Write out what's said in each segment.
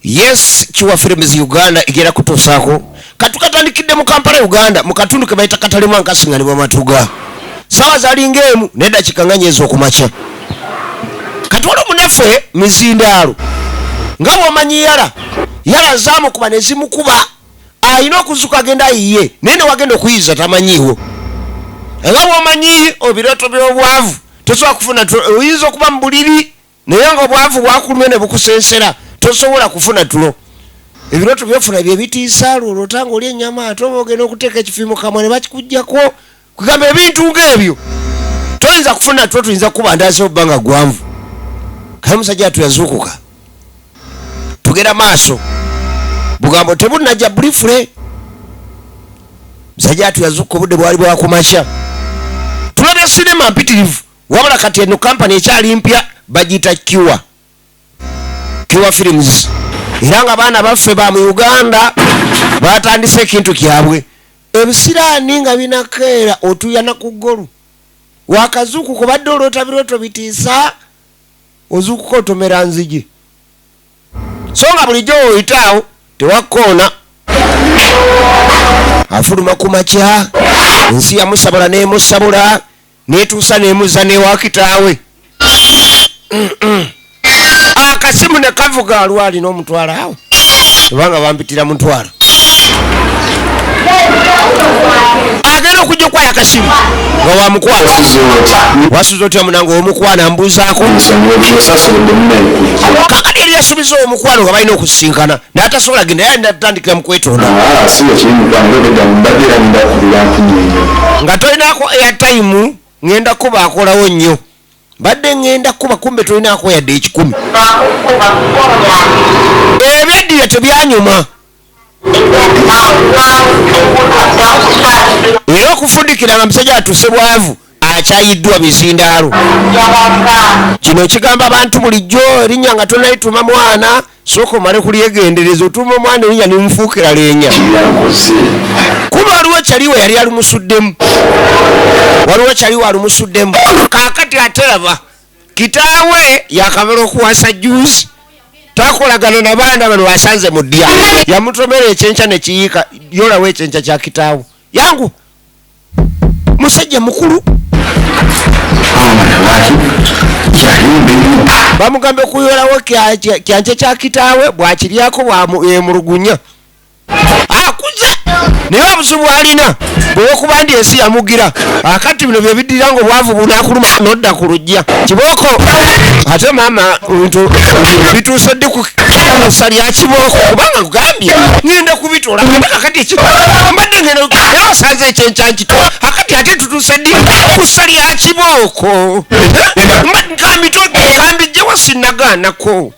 Yes, Kiwa Films Uganda egenda kutuusaako. Katukatandikidde mu Kampala Uganda, mu katundu ke bayita Katalema nkasinganibwa Matuga. Saawa zalinga emu n'eddakiika nga nnya ez'okumakya. Katwala omunaffe mizindaalo nga bw'omanyi yala yala zaamukuba ne zimukuba, alina okuzuka agenda ayiye, naye newagenda okuyiza tamanyiiwo. Nga bw'omanyi ebirooto by'obwavu tosobola kufuna, oyinza okuba mu buliri naye nga obwavu bwakulumye ne bukusensera, tosobola kufuna tulo. Ebirooto byofuna bye bitiisa, lwolota nga oli ennyama ate oba ogenda okuteeka ekifi mu kamwa ne bakikugyako. Kugamba ebintu ng'ebyo toyinza kufuna tulo, tuyinza kukuba ndaazi obbanga gwanvu. Kale musajja atu yazuukuka, tugenda maaso, bugambo tebunnajja bulifule. Musajja atu yazuukuka, obudde bwali bwakumakya. Tulabye sinema mpitirivu, wabula kati eno kampani ekyali mpya, bagiyita Cure Cure Films, era nga baana baffe ba mu Uganda batandise ekintu kyabwe. Ebisiraani nga binakeera, otuyana ku ggolu, wakazuukuka obadde oloota birooto bitiisa, ozuukuka otomera nzigi, so nga bulijjo woyitaawo tewakkoona. Afuluma ku makya, ensi yamusabula n'emusabula netuusa nemuza newa kitaawe. Akasimu ne kavuga, alwali n'omutwalo awo, kubanga bampitira mutwalo. Agenda okujja okwaya akasimu nga wamukwano. Wasuza otya munange? Omukwano ambuuzaako kakati yali yasubiza omukwano nga balina okusisinkana, n'atasobola genda, yali natandikira mu kwetonda. Nga tolinako airtime, ngenda kuba akolawo nnyo, mbadde ngenda kuba kumbe tolinako yadde 100. Ebyeddira tebyanyuma, era okufundikira nga musajja atuse bwavu, akyayiddwa mizindaalo. Kino kigamba abantu bulijjo, erinnya nga tonalituma mwana, sooka omale kulyegendereza. Otuuma omwana erinnya nimufuukira leenya, kuba waliwo kyaliwe yali alumusuddemu, waliwo kyaliwe alumusuddemu. Kaakati ate laba kitaawe yakamala okuwasa juzi, takolagana na baana bano basanze mu ddya. Yamutomera ekyenkya nekiyiika. Yolawo ekyenkya kya kitaawe yangu, musajja mukulu. Bamugambye okuyolawo kyankya kya kitaawe, bwakiryako bwemulugunya akuze. Naye obuzibu alina bwewokuba ndi ensi yamugira. Akati bino byebiddirira nga obwavu bunakuluma nodda ku lujja kibooko. Ate maama ntu bituuse ddi ku kusa lya kibooko? Kubanga nkugambye ngenda kubitola, ate kakati eki mbadde ngenda era osanze ekyenkya nkito. Akati ate tutuuse ddi kusa lya kibooko? Kambijjewo, sinagaanako,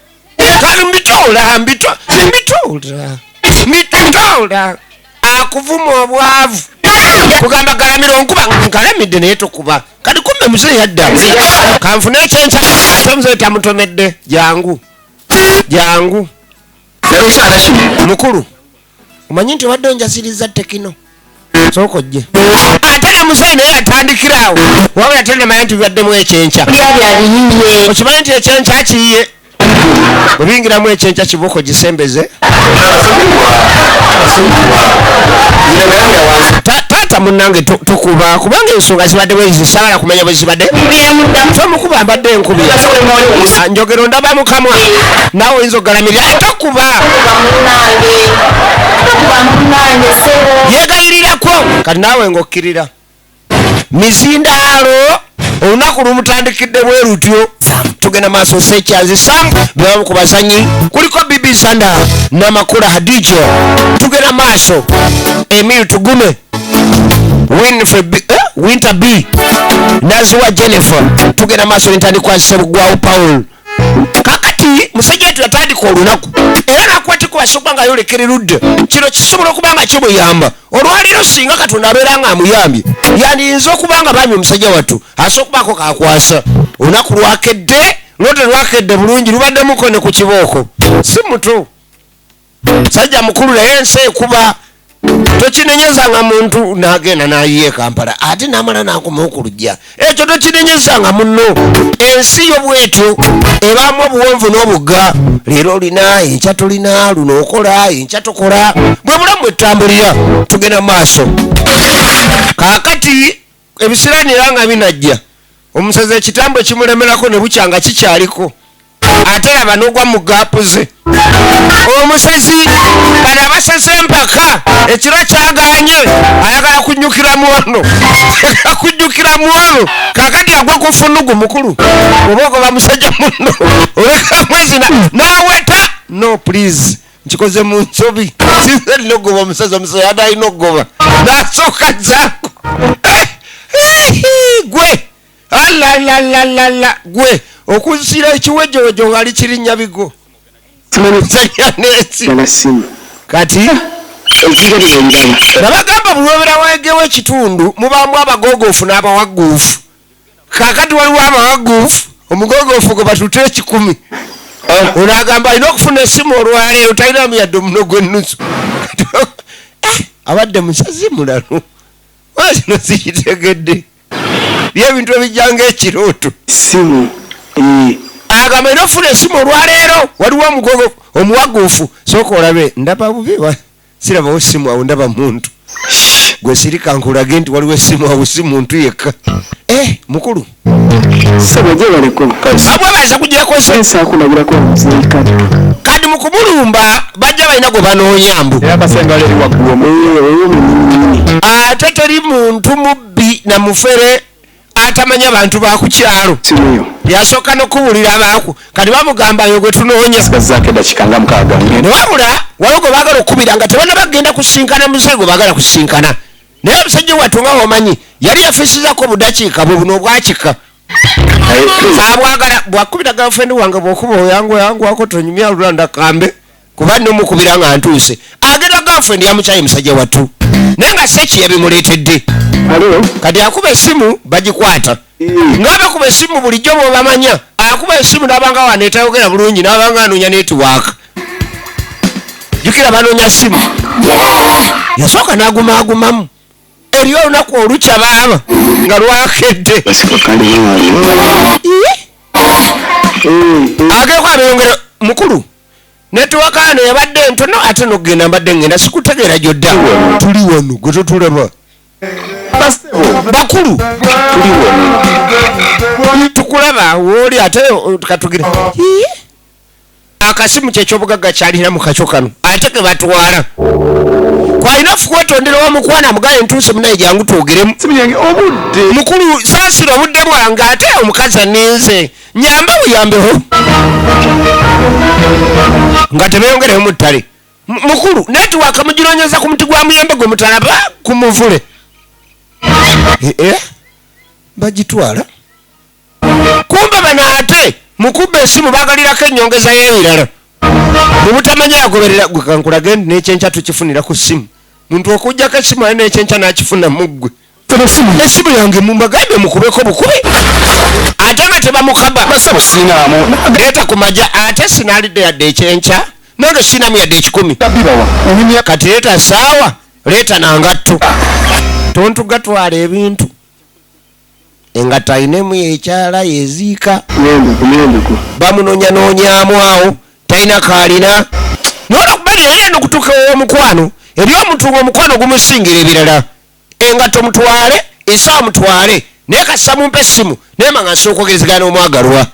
kambitoola, mbitoola, mbitoola. Akuvuma obwavu, kugamba galamira onkuba, ngalamidde naye tokuba. Kati kumbe muzeeyi yadda, kanfune ekyenkya, ate muzeeyi tamutomedde. Jangu, jangu mukulu, omanyi nti obadde onjasiriza Tecno, sooka ojje. Ate ne muzeeyi naye yatandikira awo, wabula tenamanya nti bibaddemu ekyenkya. Okimanyi nti ekyenkya kiyiye, bwe biyingiramu ekyenkya kibuuko gisembeze. Taata munnange, tokuba, kubanga ensonga zibadde bwezi, saagala kumanya bwe zibadde. Tomukuba, mbadde enkubi. Ah, njogero ndaba mukamwa, naawe oyinza okugalamirira. Eh, tokuba, yegayirirako. Kati naawe ng'okkirira mizindaalo, olunaku lumutandikidde bwe lutyo. Tugenda maaso. Sekyanzi Sam bebamu ku bazanyi, kuliko Bibi Sanda Namakula Hadijo. Tugenda maaso, Emil Tugume, Winfrey B, Winter B, Naziwa Jennifer. Tugenda maaso nentandikwa Sebugwawo Paul. Kakati musajja wetu yatandika olunaku era nakwatikuba sokuba nga ayolekera erudda. Kino kisobola okuba nga kimuyamba olwaleero, singa Katonda abeera nga amuyambye, yandiyinza okuba nga bambi omusajja wattu asobola okubaako kakwasa. Olunaku lwakedde lwo telwakedde bulungi, lubaddemuko ne ku kibooko. Si muto, musajja mukulu, naye ensi ekuba. Tokinenyezanga muntu n'agenda n'ayiye e Kampala ate n'amala n'akomawo ku lujja. Ekyo tokinenyezanga munno. Ensi yo bwetyo ebaamu obuwonvu n'obugga. Leero olina, enkya tolina, luno okola, enkya tokola. Bwe bulamu bwetutambulira, tugenda mu maaso. Kaakati ebisiraani era nga binajja, omusazi ekitambo ekimulemerako ne bukya nga kikyaliko. Ate laba n'ogwa mu gaapu ze. Omusezi bano abaseze empaka ekiro kyaganye, ayagala kunyukira mwono, ayagala kunyukira mwono. Kakati agwa ku funugu mukulu, oba ogoba musajja muno oleka mwezi naweta. No please, nkikoze mu nsobi, sinze nina okugoba omusajja, omusajja yadde alina okugoba nasooka zaako. Eh, eh, gwe alalalala gwe okuzira ekiwejowejo nga likirinnya bigo nesi kati nabagamba bulwobera wegewo ekitundu mubaamu abagogoofu n'abawagguufu. Kakati waliwo abawagguufu, omugogoofu gwe batutte ekikumi, ono agamba alina okufuna esimu olwaleero, talinamu yadde omuno gw'ennusu. Eh, abadde musazi mulalu kino sikitegedde, byebintu ebijja ngaekirooto. Simu eh. Agamba era ofuna esimu olwaleero. Waliwo omugogo omuwaguufu, sooka olabe ndaba bubi, sirabawo simu awo, ndaba muntu gwe sirika nkulage nti waliwo esimu awo, si muntu yekka. Eh, mukulu. Sebo gyebaleko. Abwebaza kugirako. Nsakulabirako omuzeekati. Kati mu kumulumba bajja balina gwe banoonya mbu. Era akasengalo eri waggulu oyo munyini. Ate teri muntu mubbi na mufere atamanya bantu ba ku kyalo. Simuyo. Yasooka n'okubuulira abaaku, kati bamugamba yo gwe tunoonya. Sigazaako eddakiika nga 6. Ne wabula waliwo gwe baagala okukubira nga tebannaba kugenda kusinkana muzeeyi gwe baagala kusinkana, naye omusajja wattu nga womanyi yali yafiisizako obudakiika bwe buno obwakika abwagala bwakubira girlfriend wange, bwokuba oyangu oyanguwako tonyumya lulanda kambe kuba nomukubira nga ntuuse. Agenda girlfriend yamukyaye musajja wattu, naye nga seki yabimuleetedde. Alo. Kati akuba esimu bagikwata, nga bakuba esimu bulijjo bwobamanya akuba esimu nabanga wanetayogera bulungi, nabanga anoonya network. Jukira banoonya simu, yasooka n'agumaagumamu eriyo olunaku olukya baaba nga lwakedde. Basika kandi mwali. Ageko abeyongera mukulu, network ano yabadde ntono ate nokugenda mbadde ngenda sikutegeera gyodda. Tuli wano gwe totulaba bakulu. Tuli wano. Tukulaba wooli ate katugire. Ii! Akasimu kyekyobugagga kyalina mu kakyo kano ate ke batwala kwalina ofu kwetondera omukwano amugaye ntuuse munaye jangu twogeremu. Simu yange obudde. Mukulu saasira obudde bwange ate omukazi aninze nyamba buyambeho nga tebeyongereyo mu ttale. Mukulu network muginonyeza ku muti gwa muyembe gwe mutalaba ku muvule. Eh, eh, bagitwala kumbe bano ate mukuba esimu bagalirako ennyongeza y'ebirala mubutamanya yagoberera gwe kankulage nti n'ekyenkya tukifunira ku ssimu. Muntu okugjako esimu aye n'ekyenkya n'akifuna muggwe. Esimu yange mumbagambe mukubeko bukubi ate nga tebamukaba. Basebo siinaamu. Leeta ku majja ate sinaalidde yadde ekyenkya, nange sinamu yadde 100. Bibawa onyumya. Kati leeta saawa, leeta nangatto tontugatwala ebintu engatto ayinemu yekyala yeziika. Myendeko myendeko. Bamunonyanoonyaamu awo talina kaalina nolwokubali era nokutuuka omukwano eri omuntu nga omukwano gumusingira ebirala. Engatto mutwale, esaawa mutwale, naye kasita mumpa essimu naye nga nsobola okwogerezegana n'omwagalwa.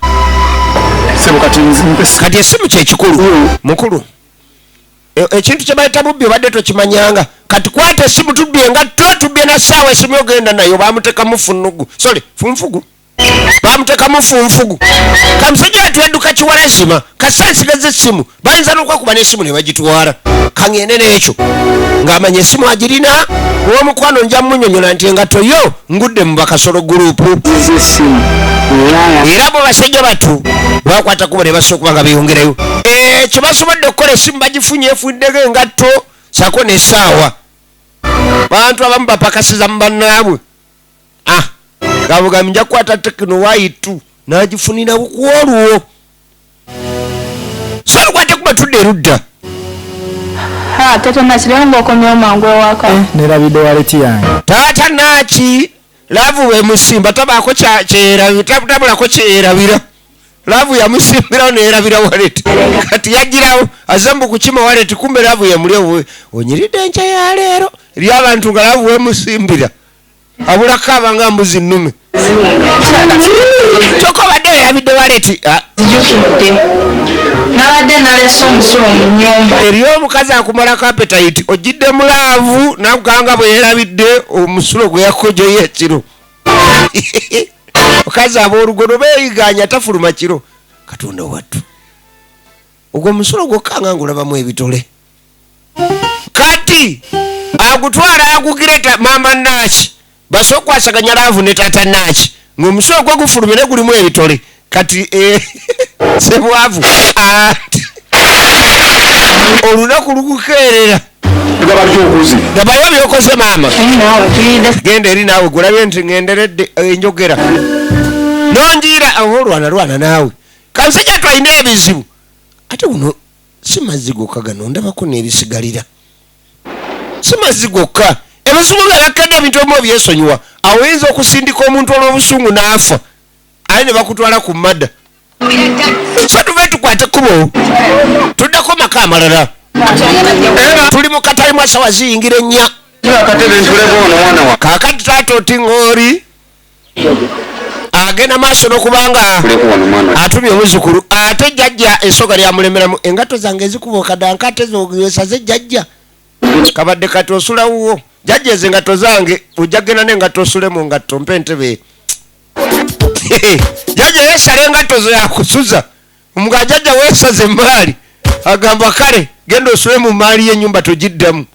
Sebo kati mpe. Kati essimu kyekikulu mukulu. Ekintu kye bayita bubbi obadde tokimanyanga. Kati kwata essimu, tubbye engatto, tubbye na ssaawa, essimu ogenda nayo. Bamutekamu funugu, sorry, funfugu, bamutekamu funfugu. Kamusajja yatwedduka kiwalazima kasita nsigaza essimu bayinza n'okwakuba n'essimu ne bagitwala. Kaŋŋende n'ekyo ng'amanya essimu agirina ow'omukwano nja munyonyola nti engatto yo ngudde mu bakasolo group. Zesimu. Era Era bo basajja batu bakwata kubo ne basobola okuba nga beyongerayo ekyo basobodde okukola. Esimu bagifunye, efuddeko engatto sako n'essaawa. Bantu abamu bapakasiza mu bannaabwe. Ah, gabugambi nja kukwata Tecno Y2 n'agifunira kwolwo, so lukwate kuba tudde erudda. Taata Naki, leero ng'okomyewo mangu ewaka. Nerabidde wallet yange. Taata Naki, love wemusimba tabaako tabulako kyeyerabira. Love yamusimbirawo neyerabira wallet. Kati yagirawo aze mbu kukima wallet, kumbe love yemuli onyiridde enkya ya leero. Eri abantu nga love wemusimbira abulako abanga mbuzi nnume, kyokka obadde werabidde wallet. Ah, Zijjukidde. Nabadde nalese omusulo mu nnyumba. Eriyo omukazi akumalako appetite, ojjidde mu love nakuganga bwe yerabidde omusulo gwe yakojoyo ekiro. Omukazi ab'olugono beeyiganya, tafuluma kiro. Katonda wattu, ogwo omusulo gwokkanga ngulabamu ebitole. Kati agutwala agugireta maama Naaki, basobola okwasaganya love ne taata Naaki ng'omusulo gwe gufulumye ne gulimu ebitole. Kati sebwavu ati olunaku lukukeerera. Tugaba byokuzi. Gabayo byokoze maama. Naawe tuyidde. Genda eri naawe, gulabye nti ngenderedde enjogera nonjiira oba olwana lwana naawe. Kamusajja twalina ebizibu, ate guno si mazzi gokka, gano ndabako n'ebisigalira si mazzi gokka. Ebizibu nga bakadde ebintu ebimu obyesonyiwa. Awo oyinza okusindika omuntu olw'obusungu n'afa, aye ne bakutwala ku madda. So tuve tukwate ekkubo tuddeko maka amalala. Tuli mu katalimu, sawa ziyingira 4. Akatebe ntuleko ono mwana wa. Kaakati taata otiŋoori agenda maaso n'okubanga Tuleko wano mwana wa. atumye omuzukulu, ate jjajja ensoga lyamulemeramu. Engatto zange ezikuba okadda ate zosaze jjajja kabadde. Kati osulawuwo jjajja, ezo engatto zange ojja genda n'engatto osule mu ngatto mpa entebe. Jjajja yeesala engatto zo yakusuza omuga. Jjajja weesaze emaali, agamba kale genda osule mu maali y'ennyumba togiddamu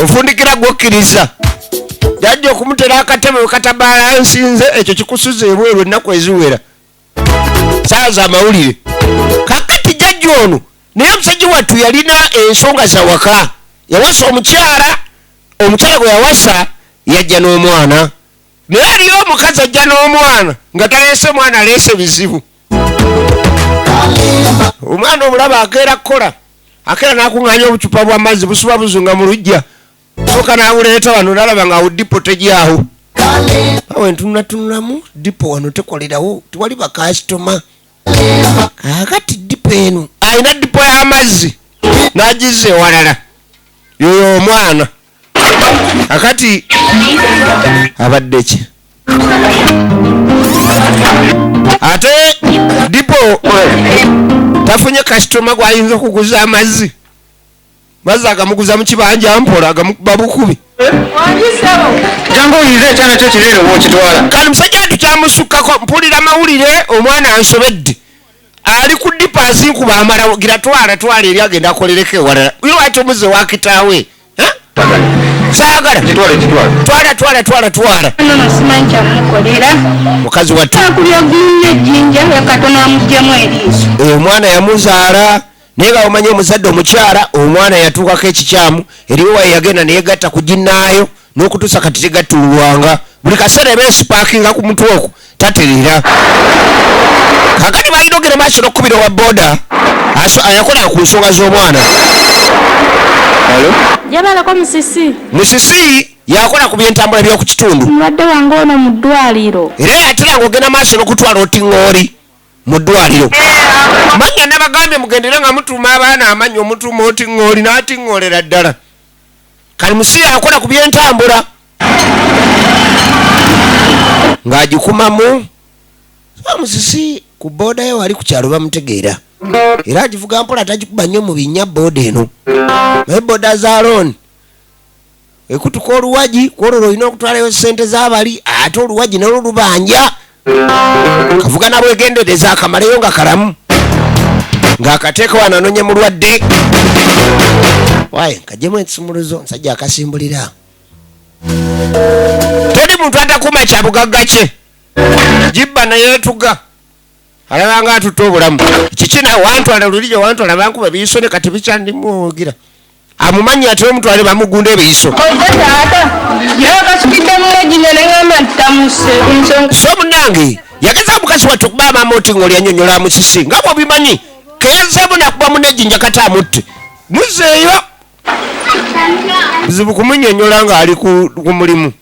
ofundikira gwokkiriza jjajja okumutera akatebe wekatabalansinze. Ekyo kikusuza ebweru ennaku eziwera saaza amawulire. Kakati jjajja ono naye omusajja wattu yalina ensonga zawaka, yawasa omukyala. Omukyala gwe yawasa yajja n'omwana, naye aliyo omukazi ajja n'omwana nga taleese mwana, aleese bizibu. Omwana omulaba akeera kukola, akeera n'akuŋŋaanya obucupa bw'amazzi busuba buzunga mu luggya, soka n'abuleeta wano nalaba nga awo depot tegyawo. Awe ntunatunulamu depot wano tekolerawo, tewali bakasitoma. Kaakati depot eno alina depot y'amazzi n'agizza ewalala. Yoyo omwana kakati abadde ki? Ate depot tafunye kasitoma gwayinza okuguza amazzi. Mazzi agamuguza mu kibanja mpola, agamukuba bukubi. Jangu oyinze ekyana kyo kinene wokitwala. Kati musajja atu kyamusukkako, mpulira mawulire omwana ansobedde, ali ku depot azinkuba amala gira twala twala eri agenda akolereko ewalala. Lwaki omuze wa kitaawe? Eh? Saagala. Kitwale, kitwale. Twala twala twala twala. Nono simanyi kyamukolera. Mukazi wattu. Akubya gunya ejjinja katono amugyemu eriiso. Omwana yamuzaala, naye nga omanyi omuzadde omukyala omwana yatuukako ekikyamu. Eriwo yagenda neyegatta ku ginnaayo n'okutuusa kati tegattulwanga, buli kaseera eba esipaakinga ku mutwe okwo taterera. Kakati balina ogenda maaso n'okukubira owa boda ayakola ku nsonga z'omwana. Jabalako Musisi. Musisi yakola ku byentambula by'oku kitundu. Mulwadde wange ono mu ddwaliro. Era yatera ng'ogenda maaso n'okutwala otiŋoori mu ddwaliro. Mannya nabagambye mugendere nga mutuuma abaana amannya, omutuuma otiŋoori n'atiŋoolera ddala. Kali Musisi yakola ku byentambula ng'agikumamu. So Musisi ku booda ye wali ku kyalo bamutegeera, era agivuga mpola, tagikuba nnyo mu binnya booda eno. Naye booda za loan ekutuka oluwagi kwolwo olina okutwalayo sente z'abali, ate oluwagi nalwo lubanja. Kavuga nabwegendereza akamaleyo nga kalamu ng'akateeka wano anonye mulwadde waye kajjemu ensumuluzo. Nsajja akasimbulira, teri muntu atakuuma kyabugagga kye gibba nayeetuga alabanga atutte obulamu. Kiki nawe wantwala luli gye wantwala bankuba ebiyiso ne kati bikyandimwogira amumanyi ate omutwale bamugunda ebiyiso. Ojja taata yakasukiddemu ejjinja neŋŋamba nti tamuse ensonga. So munange yageza mukazi wattu okuba amaama oti ngaoli anyonyola Musisi nga bwobimanyi keyazeemu nakuba munejjinja kati amutte muzeeyo. Bizibu kumunyonyola ng'ali ku mulimu,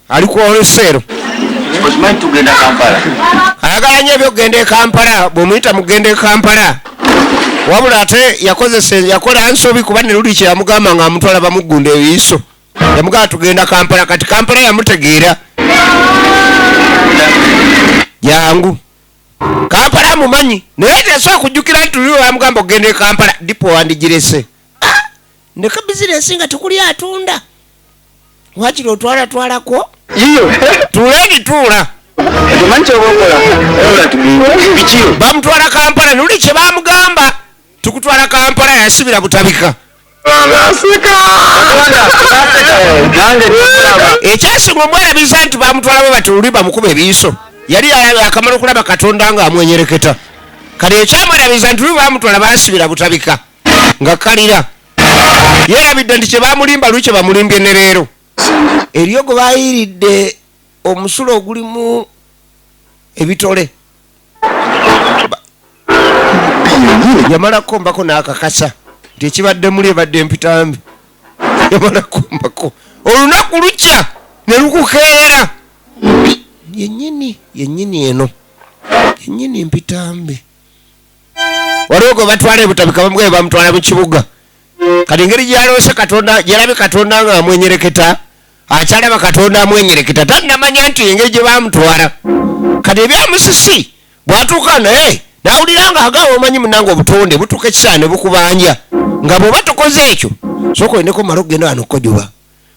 ali ku oluseero. Okimanyi tugenda Kampala. Ayagala nnyo ebyokugenda e Kampala. Bw'omuyita mugenda e Kampala, wabula ate yakozesa yakola nsobi, kuba ne luli kye yamugamba ng'amutwala bamuggunda ebiiso, yamugamba tugenda Kampala. Kati Kampala yamutegeera jangu Kampala amumanyi, naye teyasobola kujjukira nti luli bamugamba okugenda e Kampala dipo wandigirese. Ah, ndeka bizinesi nga tekuli atunda, wakiri otwala twalako. Yiyo. Tuuleni, tuula. Okimanyi kyoba okola? Ola tugende. Bikiyo. Bamutwala Kampala. Nuli kye bamugamba tukutwala Kampala, yasibira butabika. Nange nkulaba. Ekyasinga omwerabiza nti bamutwala bwe bati luli bamukuba ebiiso, yali akamala okulaba Katonda nga amwenyereketa. Kati ekyamwerabiza nti luli bamutwala basibira butabika nga kalira, yerabidde nti kyebamulimba luli kyebamulimbye ne leero eriyo gwe bayiridde omusulo ogulimu ebitole. Yamala kukombako n'akakasa nti ekibadde muli ebadde empitambi. Yamala kukombako, olunaku lukya ne lukukeera yennyini yennyini eno yennyini mpitambi. Waliwo gwe batwala ebutabika, bamugaye bamutwala mu kibuga. Kati engeri gyaloose Katonda, gyalabye Katonda nga amwenyereketa, akyalaba Katonda amwenyereketa, tannamanya nti engeri gye bamutwala kati ebyamusisi. Bw'atuuka naye n'awulira nga agamba, omanyi munange, obutonde butuuka ekisaana ne bukubanja nga bw'oba tokoze ekyo, sooka olindeko male okugenda wano okukojoba.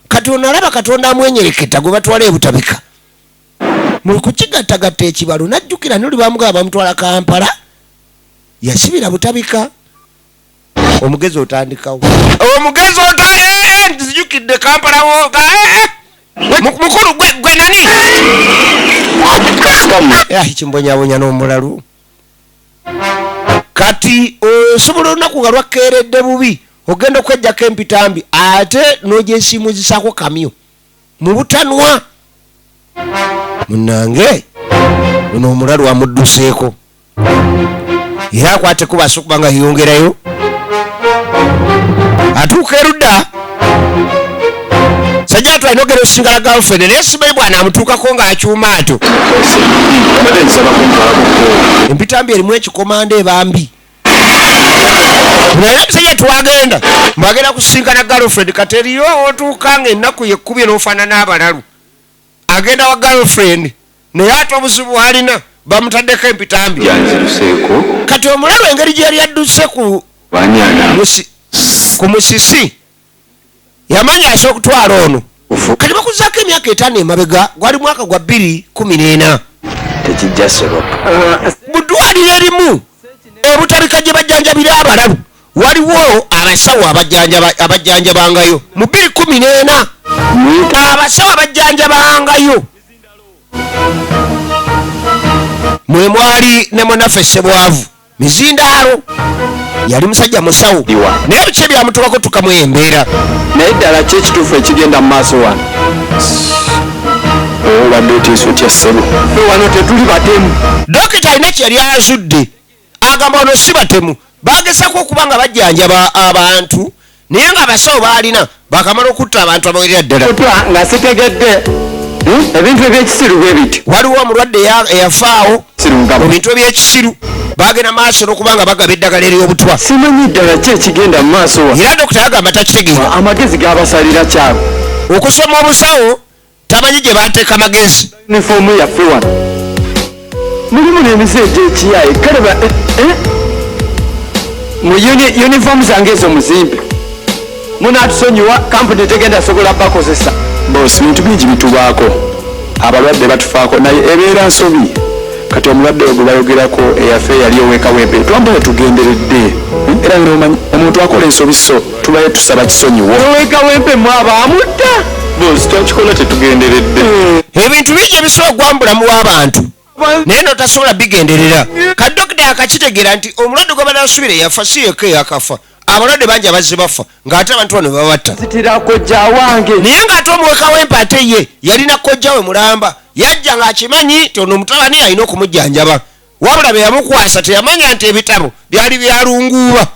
Kati ono alaba Katonda amwenyereketa gwe batwala ebutabika. Mu kukigattagatta ekibalo n'ajjukira noli bamugamba bamutwala Kampala, yasibira butabika. Omugezi otandikawo, omugezi ota nzijukidde Kampala wo mukulu gwe nani. Kimbonyabonya n'omulalu. Kati osobola olunaku nga lwakeeredde bubi ogenda okwejjako empitambi ate n'ogyesiimuzisaako kamyo mu butanwa. Munange ono omulalu amudduseeko era akwate kubasa okuba nga yeyongerayo atuuka erudda. Sajja atwalina ogenda osingala girlfriend, naye simanyi bwana amutuukako ng'akyuma atyo. Mbadde nsaba kuntwalako. Empitambi erimu ekikomando ebambi, naye omusajja twagenda mbwagenda kusinkana girlfriend. Kati eriyo otuuka nga ennaku yekkubye n'ofaanana abalalu. Agenda wa girlfriend, naye ate obuzibu bwalina bamutaddeko empitambi. Yanziruseeko. Kati omulalu engeri gye yali adduse ku Banyana. ku musisi, yamanya asobola okutwala ono. Kati bakuzaako emyaka 5 emabega, gwali mwaka gwa 2014. Tekijja soboka. Mu ddwaliro erimu ebutabika gye bajjanjabira abalalu, waliwo abasawo abajjanjabangayo mu 2014. Abasawo abajjanjabangayo mwe mwali ne munaffe Sebwavu Mizindaalo, yali musajja musawo. Iwa. Naye biki ebyamutuukako tukamu embeera. Naye ddala ki ekituufu ekigenda mu maaso wano? Obadde otiisa otya ssebo? Ffe wano tetuli batemu. Dokita alina kye yali azudde, agamba wano si batemu, bagezako okuba nga bajjanjaba abantu, naye nga abasawo baalina bakamala okutta abantu abawerera ddala. Otwa nga sitegedde. Ebintu ebyekisiru bwe bityo. Waliwo omulwadde eyafaawo Siru nga mu bintu ebyekisiru, bagenda maaso n'okuba nga bagaba eddagala ery'obutwa. Simanyi ddala ki ekigenda mu maaso wano. Era dokita yagamba takitegeera. Amagezi gabasalira kyalo. Okusoma obusawo tamanyi gye bateeka magezi. Yunifoomu yaffe wano mulimu n'emize egy'ekiyaye. Kale ba eh, eh? Mu yunifoomu zange ezo muzimbe, munatusonyiwa, kampuni tegenda sobola bakozesa. Bosi, bintu bingi bitubaako, abalwadde batufaako, naye ebeera nsobi. Kati omulwadde ogwo bayogerako eyafe yali owekawempe, twambaye tugenderedde. Era nomanyi omuntu akola ensobi, so tubaye tusaba kisonyiwo. Owekawempe mwaba amutta, bosi, twakikola tetugenderedde. Ebintu bingi ebisobola okugwa mu bulamu bw'abantu, naye notasobola bigenderera. Kati dokita akakitegeera nti omulwadde gwe banasubira eyafa si yekka eyakafa, abalwadde bangi abazze bafa ng'ate abantu bano babatta. Zitira kojja wange. Naye ng'ate omuwekawempe ate ye yalina kojja we mulamba, yajja ng'akimanyi nti ono omutabani alina okumujjanjaba, wabula bwe yamukwasa teyamanya nti ebitabo byali byalunguuba.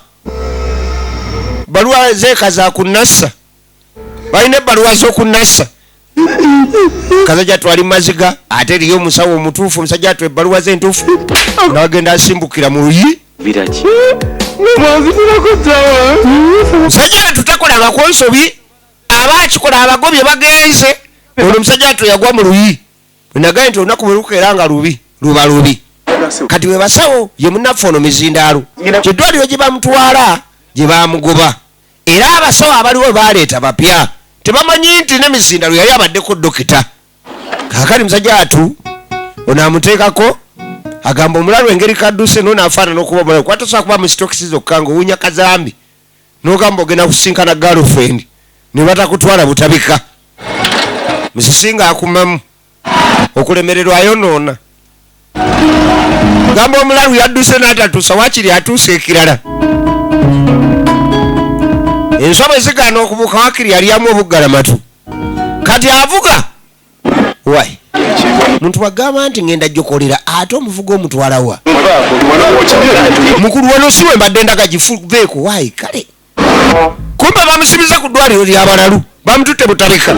Baluwa zeeka za kunassa, balina ebbaluwa z'okunassa. Kasajja twali maziga, ate eriyo omusawo omutuufu. Omusajja atwa ebbaluwa ze entuufu, nagenda asimbukira mu luyi. Biraki? Musajja atu takolangako nsobi, aba akikola abagobye bagenze. Ono omusajja atu yagwa mu luyi, nagaye nti olunaku bwe lukeera nga lubi, luba lubi. Kati bwe basawo ye munnaffe ono mizindaalo, kyeddwaliro gye bamutwala gye bamugoba, era abasawo abaliwo baleeta bapya, tebamanyi nti ne mizindaalo yali abaddeko dokita. Kaakati musajja atu ono amuteekako, agamba omulalu engeri kadduse nono afaanana okuba omulalu, kuba tosobola kuba mu sitokisi zokka ng'owunya kazambi n'ogamba ogenda kusinkana girlfriend ne batakutwala butabika. Musisi ng'akumamu okulemererwa ayonoona, gamba omulalu yadduse n'atatuusa, wakiri atuusa ekirala. Enswa bwe zigaana okubuuka, wakiri yalyamu obuggalamatu. Kati avuga wai muntu wagamba nti ngenda jokolera, ate omuvuga omutwala wa mukulu wano si we mbadde ndaga gifuveeko wayi. Kale kumbe bamusibiza ku ddwaliro lyabalalu, bamututte butabika.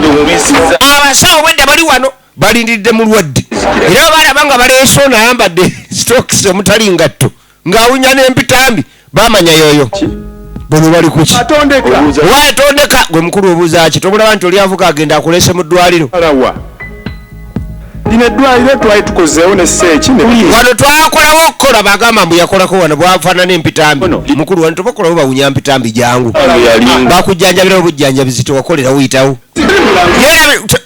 Abasawo bwedda bali wano balindiridde mulwadde, era balaba nga baleese ono ayambadde sitokisi omutali ngatto ng'awunya n'empitambi, bamanya yoyo. Bono bali kuki? Waye tondeka gwe mukulu, obuuza ki? Tomulaba nti oli avuga agenda akulese mu ddwaliro? Lino eddwaliro twali tukozeewo ne seeki. Wano twakolawo okukola, bagamba mbu yakolako wano bwafaanana empitambi. Mukulu, wano tebakolawo bawunya mpitambi, jangu bakujjanjabirawo bujjanjabizi, tewakolera wuyitawo.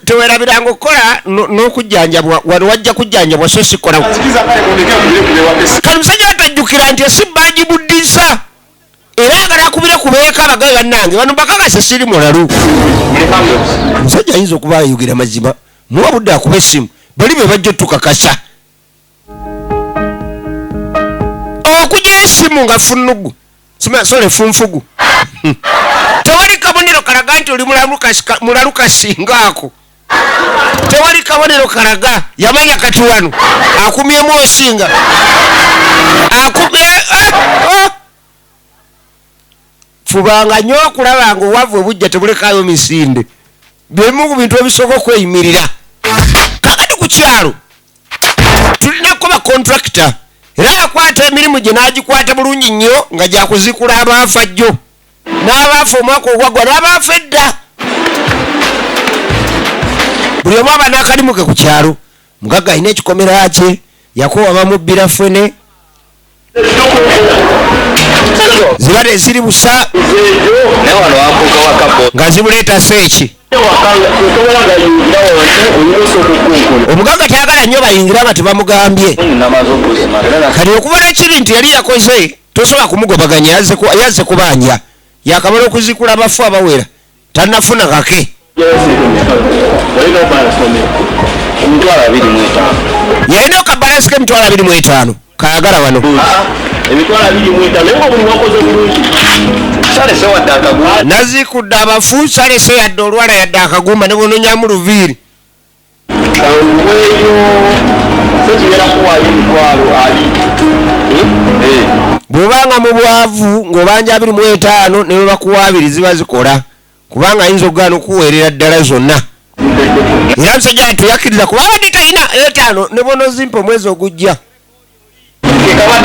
Tewerabiranga okukola n'okujjanjabwa wano wajja kujjanjabwa, so sikolawo. Kati musajja atajjukira nti esi bagimuddiza, era agala akubire ku beeka abagabe bannange bano bakakase siri mulalu. Omusajja ayinza okuba ayogera mazima, muwa budde akuba essimu, bali be bajja otukakasa. Okugya esimu nga funugu sole funfugu, tewali kabonero kalaga nti oli mulalu kasingaako, tewali kabonero kalaga. Yamanya kati wano akumyemu osinga akumye. Fubanga nnyo okulaba nga obwavu obujja tebulekayo misinde, byemu ku bintu ebisooka okweyimirira. Kakati ku kyalo tulina kuba contractor, era yakwata emirimu gye n'agikwata bulungi nnyo nga gyakuzikula abaafa jjo n'abaafa omwaka ogwaggwa n'abaafa edda. Buli omu aba n'akalimu ke ku kyalo. Mugagga alina ekikomera kye, yakowa bamubbira ffene ziba teziri busa Naye wano wampuuka waka. Nga zibuleeta seeki. Osobola nga yingira wansi olina osooka okukunkuna. Omugagga tayagala nnyo bayingira nga tebamugambye. Namaze okuzima. Kati okuva nekiri nti yali yakoze, tosobola kumugobaganya, yazze kubanja, yakamala okuzikula abafu abawera, tannafuna kake. 25,000. Yalina okabalansi k'25,000 kayagala wano. 25,000, naye nga omulimu wakoze bulungi, salese wadde akagumba. Nazikudde abafu, salese yadde olwala yadde akagumba ne bononyamu luviiri. Kanguweeyo sekigera kuwaayo 20,000. Bw'obanga mu bwavu ng'obanja 25, ne bwe bakuwa 20 ziba zikola, kubanga ayinza okugaana okuweerera ddala zonna. Era musajja wattu yakkiriza kuba abadde talina 5, ne bw'onoozimpa omwezi ogujja,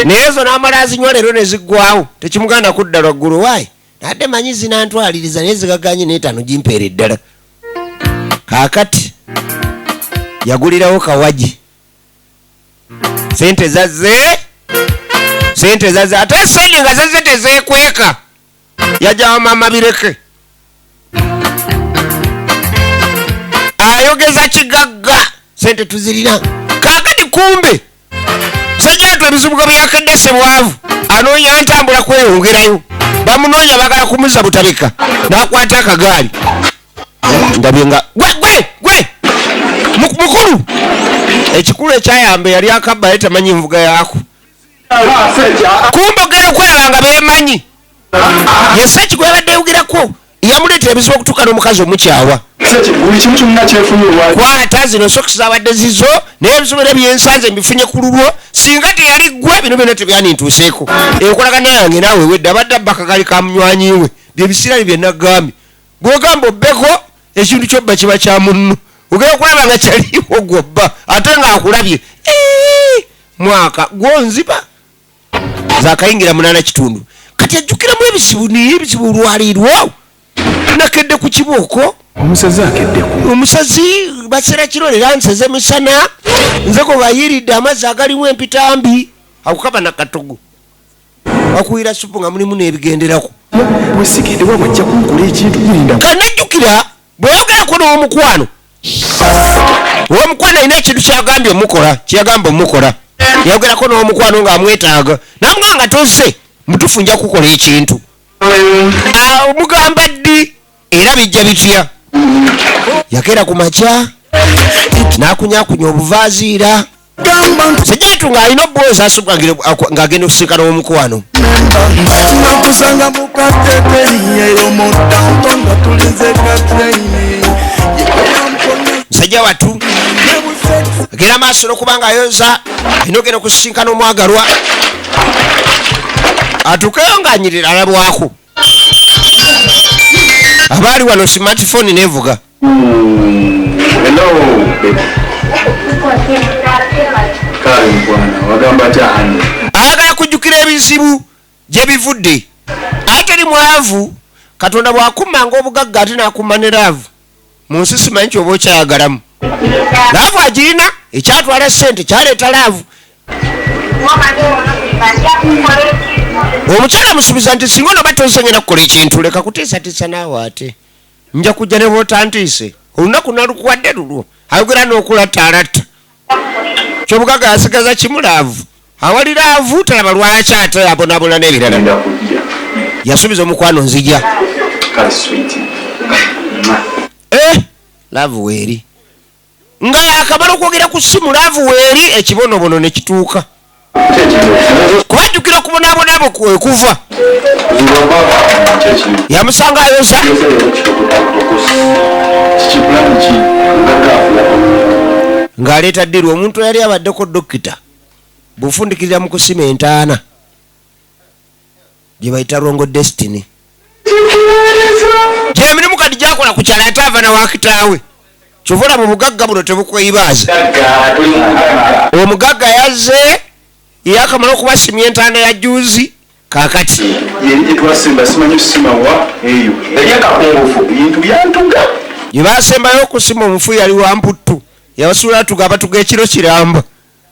naye ezo n'amala azinywa leero ne ziggwawo, tekimuganda kudda lwaggulo. Waayi, nadde manyi zinantwaliriza, naye zigaganye n'etaano gimpeera eddala. Kaakati yagulirawo kawagi, sente zazze, sente zazze, ate sente nga zazze tezeekweka. Yajjawa mama bireke ayogeza kigagga, sente tuzirina. Kaakati kumbe sajjatu ebizibu ge byakedde sebwavu, anoonya ntambula kweyongerayo, bamunoonya bagala kumuza butabika, n'akwata akagaali. Ndabye nga gwe gwe gwe mukulu ekikulu ekyayamba yali akabba, ye tamanyi nvuga yaako. Kumbe ogenda okwelaba nga bemanyi yeseki gwe yabadde yogerako yamuleetera ebizibu okutuuka n'omukazi omukyawa. Buli kimu kyonna kyefunye olwa Kwata zino sokisi zabadde zizo, naye ebizibu era byensanze mbifunye ku lulwo. Singa teyali ggwe, bino byonna tebyanintuuseeko. Enkolagana yange naawe wedde. Abadde abba akagali ka munywanyi we. Byebisirani bye nagambye. Gwogamba obbeko ekintu kyobba kiba kya munno, ogenda kulaba nga kyaliwo gwobba ate ng'akulabye. Mwaka gwonziba zakayingira 8:15. Kati ajjukiramu ebizibu, niye ebizibu olwaliirwo nakedde ku kibuuko. Omusazi akeddeku. Omusazi basera kiro era nseze misana, nze ko bayiridde amazzi agalimu empitambi akukaba nakatogo bakuwira supu nga mulimu n'ebigenderako. Wesigedde wabajja kunkola ekintu gulinda. Kanajjukira bweyogerako n'omukwano, owomukwano alina ekintu kyagambye omukola, kyeyagamba omukola. Yayogerako n'omukwano ng'amwetaaga, namugaa nga tozze mutufu nja kukola ekintu. Omugamba ddi era bijja bitya? Yakeera ku makya n'akunyakunya obuvaaziira sejatu ng'alina obwoza asubwa ng'agenda okusisinkana owomukwano. Nakusanga mukateteyi eyo mu downtown nga tulinze katraini. Musajja wattu agenda maaso n'okuba nga ayoza, alina ogenda okusisinkana omwagalwa atuukeyo ng'anyirira alabwako. Abaali wano smartphone nevuga. Hello, baby. Kale mukwano, wagamba atya honey? Ayagala kujjukira ebizibu gye bivudde, ate teri mwavu. Katonda bw'akummanga obugagga ate n'akumma ne love mu nsi, simanyi kyoba okyayagalamu. Love agirina, ekyatwala ssente kyaleeta love. Omukyala musuubiza nti singa onoba tozze ngenda kukola ekintu, leka kutiisatiisa naawe, ate nja kujja ne bw'otantiise olunaku nalukuwadde lulwo. Ayogera n'okulattaalatta kyobugagga yasigaza kimu, love. Awali love talaba lwaki ate abonaabona n'ebirala. Ngenda kujja. Yasuubiza omukwano nzija. Kale sweet. Eh, love weeri nga yakamala okwogera ku ssimu, love weeri ekibonobono ne kituuka kubajjukira okubonaabona bwe kwekuva. Yamusanga ayoza. Kiki plan ki? Ng'aleeta ddiru omuntu eyali abaddeko dokita bufundikirira mu kusima entaana gye bayita rongo destiny, gyemirimu kati gyakola ku kyalo ate ava nawakitaawe. Kyova olaba obugagga buno tebukweyibaaza. Omugagga yazze yakamala okubasimya entaana ya juzi kakati. Yeri gye twasimba simanyi simawa eyo. Eri akakungufu bintu byantuga. Gye basembayo okusima omufu yali wa mputtu, yabasuula atuga abatuga ekiro kiramba.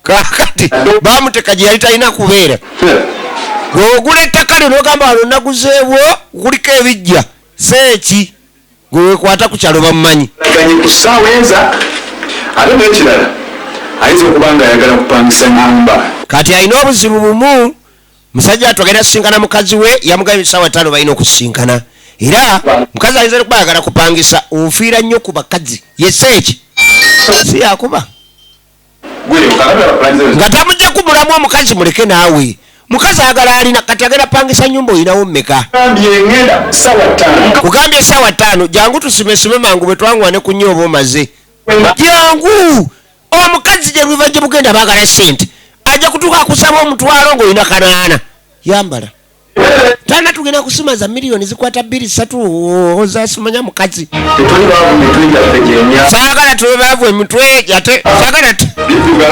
Kakati bamuteka gye yali talina kubeera. Bw'ogula ettaka lyo n'ogamba wano naguzeewo kuliko ebijja seeki, gwe wekwata ku kyalo bamumanyi. Ganye ku ssaawa enza ate n'ekirala ayinza okuba nga ayagala kupangisa nyumba. Kati alina obuzibu bumu musajja atu agenda sisinkana mukazi we, yamugambye essaawa 5 balina okusisinkana, era mukazi ayinza okuba ayagala kupangisa. Ofiira nnyo ku bakazi ye seeki si yakuba nga tamujja kumulamu omukazi muleke naawe. Mukazi ayagala alina kati agenda pangisa nyumba, olinawo mmeka? Kugambye essaawa 5, jangu tusimesime mangu bwe twanguwa ne kunywa oba omaze, jangu. Omukazi gye biva gye bugenda baagala ssente, ajja kutuuka akusaba omutwalo ng'olina 800. Yambala tana tugenda kusima za miliyoni zikwata bbiri ssatu ozasimanya mukazi. Tetuli baavu, mitwe gyaffe gyemya. Saagala tube baavu emitwe ate saagala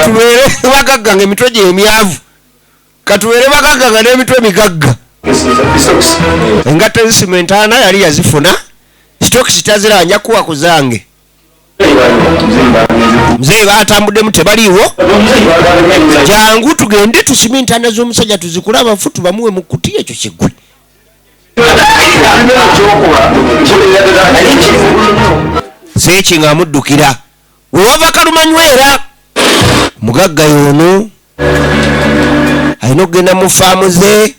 tubeere bagagga nga emitwe gyemyavu, katubeere bagagga nga n'emitwe migagga. Engatto ezisima entaana yali yazifuna, sitokisi taziraba, nja kuwa ku zange. Muzeeyi batambuddemu tebaliiwo. Jangu tugende tusime entaana z'omusajja tuzikule abafu tubamuwe mu kutiya ekyo kiggwe. Seeki ng'amuddukira wewava kalumanywera. Mugagga yono alina okugenda mu faamu ze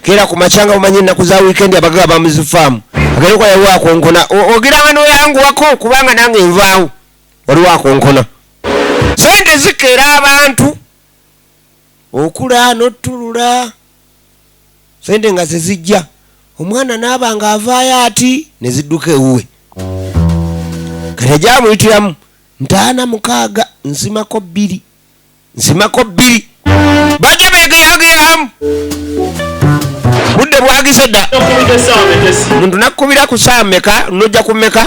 keera ku makya nga bumanyi ennaku za wiikendi abagagga bamuzifaamu agenda okuba yaliwo akonkona. Ogiranga n'oyanguwako kubanga nange nvaawo waliwo akonkona. Sente zikeera abantu okula n'ottulula sente nga zezijja omwana n'aba nga avaayo ati ne zidduka ewuwe. Kati ajamuyitiramu ntaana 6 nsimako 2 nsimako 2 bajja begeyageyamu budde bwagize. Twagenze dda. Omuntu nakkubira ku ssaawa mmeka? Nojja ku mmeka?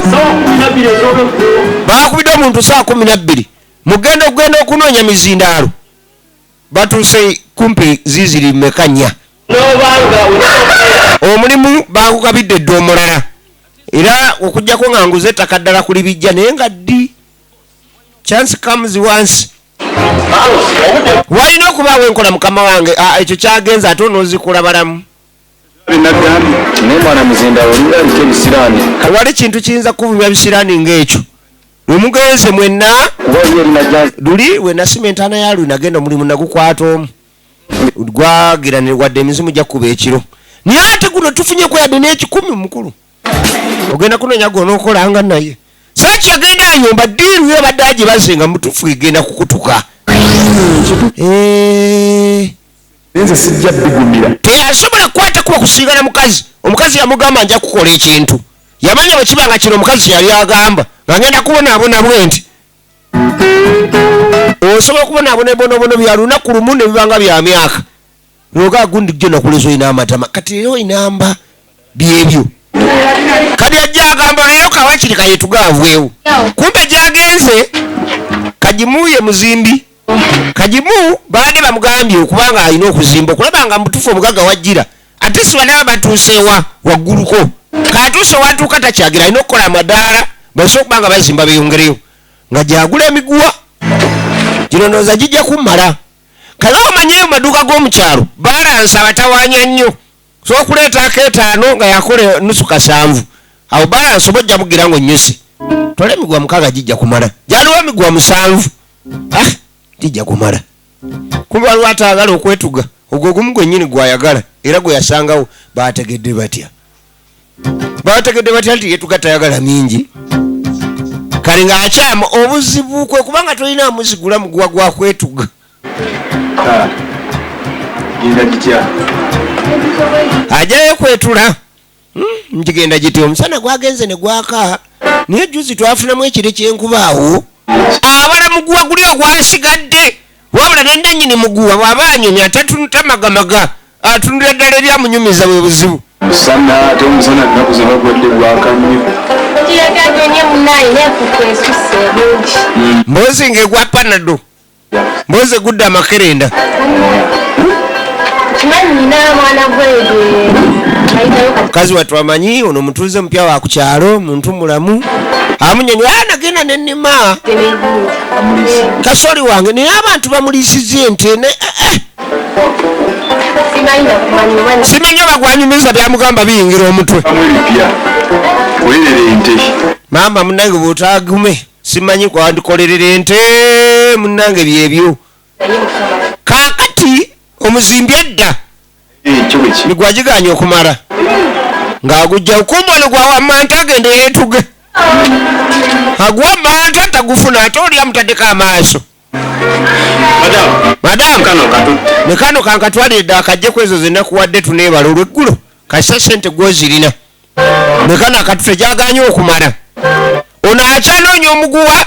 Bakubidde omuntu ssaawa 12. Mugenda okugenda okunoonya mizindaalo, batuuse kumpi ziziri mmeka? 4. Omulimu bagugabidde dda omulala, era okugjako nga nguze ettaka ddala kuli bijja, naye nga ddi chance comes once. Walina okubaawo enkola, mukama wange. Ah, ekyo kyagenze ate onoozikula balamu. Nagambye naye mwana muzinda olinga aliko ebisiraani. Tewali kintu kiyinza kuvumya bisiraani ng'ekyo lwemugenze mwenna. Kuba oli erina. Luli wenasima entaana ya luli, nagenda omulimu nagukwata omu gwagira wadde emizimu jakuba ekiro, naye ate guno tufunye yadde n'ekikumi. Mukulu ogenda kunoonya gwonookolanga naye saaki agenda ayomba deal yo abadde agibaze nga mutufu egenda kukutuka. Eh, Nze sijja bigumira. Teyasobola kukwata kuba kusiigana mukazi. Omukazi yamugamba, "Nja kukola ekintu." Yamanya bwe kiba nga kino omukazi yali agamba nga ngenda kubonaabona bwe nti osobola okubonaabona ebonobono bya lunaku lumu ne biba nga bya myaka. Lwoga gundi jjo nakuleza olina amatama, kati leero olinamba byebyo. Kati ajja agamba leero kawakiri kayetugaavwewo. Kumbe gyagenze Kagimu ye muzimbi. Kagimu babadde bamugambye okubanga alina okuzimba okulaba nga mutufu omugagga wajjira, ate si banaba batuusewa wagguluko. Katuuse watuuka takyagira, alina okukola amadaala basobola okuba nga bazimba beyongereyo nga gyagula emiguwa gino. Ndowooza gijja kummala. Kale omanyeyo mu maduuka g'omukyalo balance abatawanya nnyo, so okuleeta akeetaano nga yakola nusu kasanvu, awo balance oba ojja mugira nga onnyuse. Twala emiguwa 6 gijja kumala. Gyaliwo emiguwa 7, ah, gijja kumala. Kuba waliwo ataagala okwetuga, ogwo ogumu gwennyini gwayagala era gwe yasangawo. Bategedde batya? Bategedde batya nti yetuga tayagala mingi? Kale ng'akyama obuzibu kwe kubanga tolina muzigula muguwa gwa kwetuga. Genda gitya? Ajayo kwetula. Ngigenda giti? Omusana gwagenze ne gwaka, naye juzi twafunamu ekire kyenkubaawo. Abala muguwa guli ogwasigadde, wabula nenanyini muguwa bw'aba anyumya tatamagamaga, atunulira ddala eryamunyumiza bwe buzibu. Musana, ate omusana ennaku ze bagwadde gwaka nnyo. Kiyagajonye munaye n'enfufu esusse ebungi. Mbozi ng'egwa Panado, mbozi egudde amakerenda. Kimanyi nina mwana gwege ayitayo kati. Mukazi wattu amanyi ono mutuuze mupya wa ku kyalo, muntu mulamu, amunyonyola. "Ah, nagenda nenima kasoli wange, naye abantu bamuliisiza ente ne eh, eh." Simanyi nakumanyi oba. Simanyi oba gwanyumiza byamugamba biyingira omutwe. Amu ebipya kolerera ente. Maama munange bwotaagume simanyi kwandikolerera ente munange byebyo. Naye mukama. Kaakati omuzimbi edda Ekyo bwe ki migwagiganye okumala ng'agujja kumba ono gwawamanta agende yeetuge, agwamanta tagufuna, ate oli amutaddeko amaaso. Madamu. Kano katutte. Ne kano kankatwalire dda akajje ku ezo zenakuwadde, tuneebala olweggulo kasita sente gwozirina. Ne kano akatute gyaganye okumala ono akyanoonya omuguwa.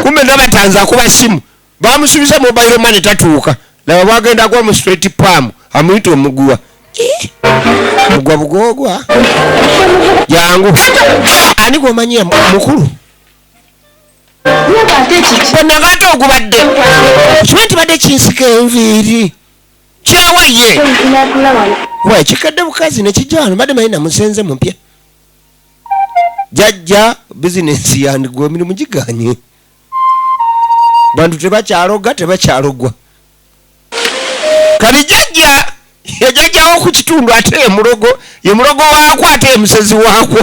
Kumbe nabatanzi akuba simu, bamusuubiza mobile money tatuuka. Laba bwagenda agwa mu straight palm, amuyita omuguwa. Eh, mugwa bugoogwa jangu. Ani gwomanyi mukulu? Ate kiki? Bonna ate ogubadde kiba nti badde kinsika enviiri kirawaye. Natula wano. Wa kikadde bukazi nekijja wano, badde manyi namusenze mupya. Jajja bizinensi yandigwa, emirimu giganye, bantu tebakyaloga, tebakyalogwa. Kati jajja yajajjawo ku kitundu, ate ye mulogo, ye mulogo waakwo, ate ye musezi waakwo.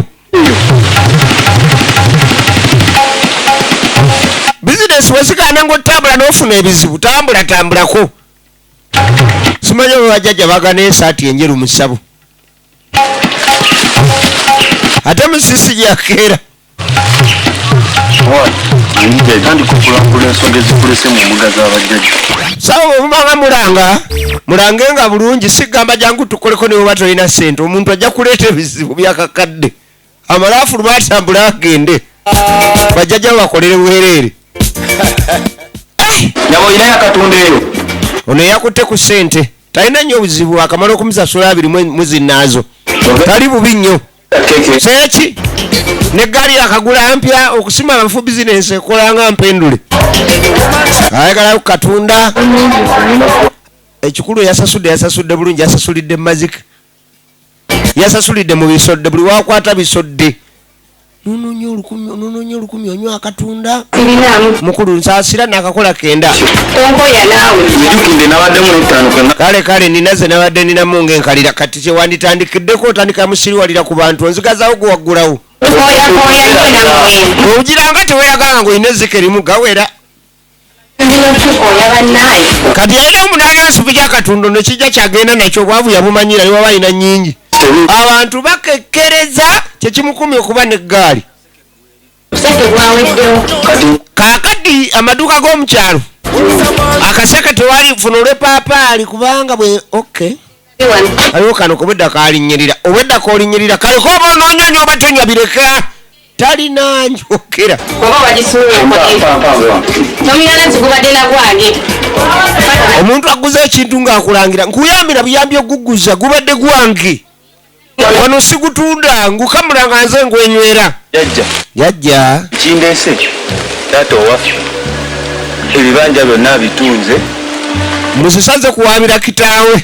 Bizinensi wezigaana ngaotambula n'ofuna ebizibu, tambula tambulako. Simanyi oba bajjajja bagana esaati enjeru mu ssabo, ate musisi gyakeera. Tandika okulambula ensonga ezikulese mu mbuga z'abajjajja. Sawa bwemubanga mulanga, mulange nga bulungi. Sigamba jangu tukoleko ne bweba tolina sente, omuntu ajja kuleeta ebizibu byakakadde amale afuluma atambule agende, bajjajja bakolere bwereere. Nyabo, olinayo akatunda eyo? Ono eyakutte ku ssente talina nnyo obuzibu, akamala okumusasula 20 muzinnaazo. Tali bubi nnyo. Seeki neggaali yakagula mpya okusima abafu bizinensi ekola nga mpendule. Ayagala kukatunda. Ekikulu yasasudde, yasasudde bulungi, yasasulidde mazika, yasasulidde mu bisodde, buli wakwata bisodde. Nunonya olukumi, nunonya olukumi, onywa akatunda. Sirinamu. Mukulu nsaasira nakakola kenda. Tonkoya naawe. Nzijukidde nabaddemu n'ettaano kwe. Kale kale ninaze nabadde ninamu ng'enkalira. Kati kyewanditandikideko otandika musiriwalira ku bantu, onzigazawo gwewaggulawo. Nkoyakoya nnyo nammwe. Ogiranga teweyaganga ng'olina ezzike limu gawera. Ndino tukoya bannaye. Kati yalina omunanansi gyakatundo nekijja kyagenda nakyo, obwavu yabumanyira niwaba alina nnyingi. Abantu bakekkereza kyekimukumye okuba n'eggaali. Buseke bwaweddewo. Kaakati amaduuka g'omukyalo akaseke tewali funa olw'epaapaali kubanga bwe okay. Wano. Aliwo kano kobwedda kalinnyirira, obwedda kolinnyirira kaleko oba onoonyanya oba tonywa bireka talina njogera. Oba wagisuula tomuyana nti gubadde na gwange. Omuntu aguza ekintu ng'akulangira nkuyambira buyambi oguguza gubadde gwange wano sigutunda ngukamula nga nze ngwenywera. Jajja. Jajja. Kindeese taata owaffe ebibanja byonna abitunze. Musisaze kuwabira kitaawe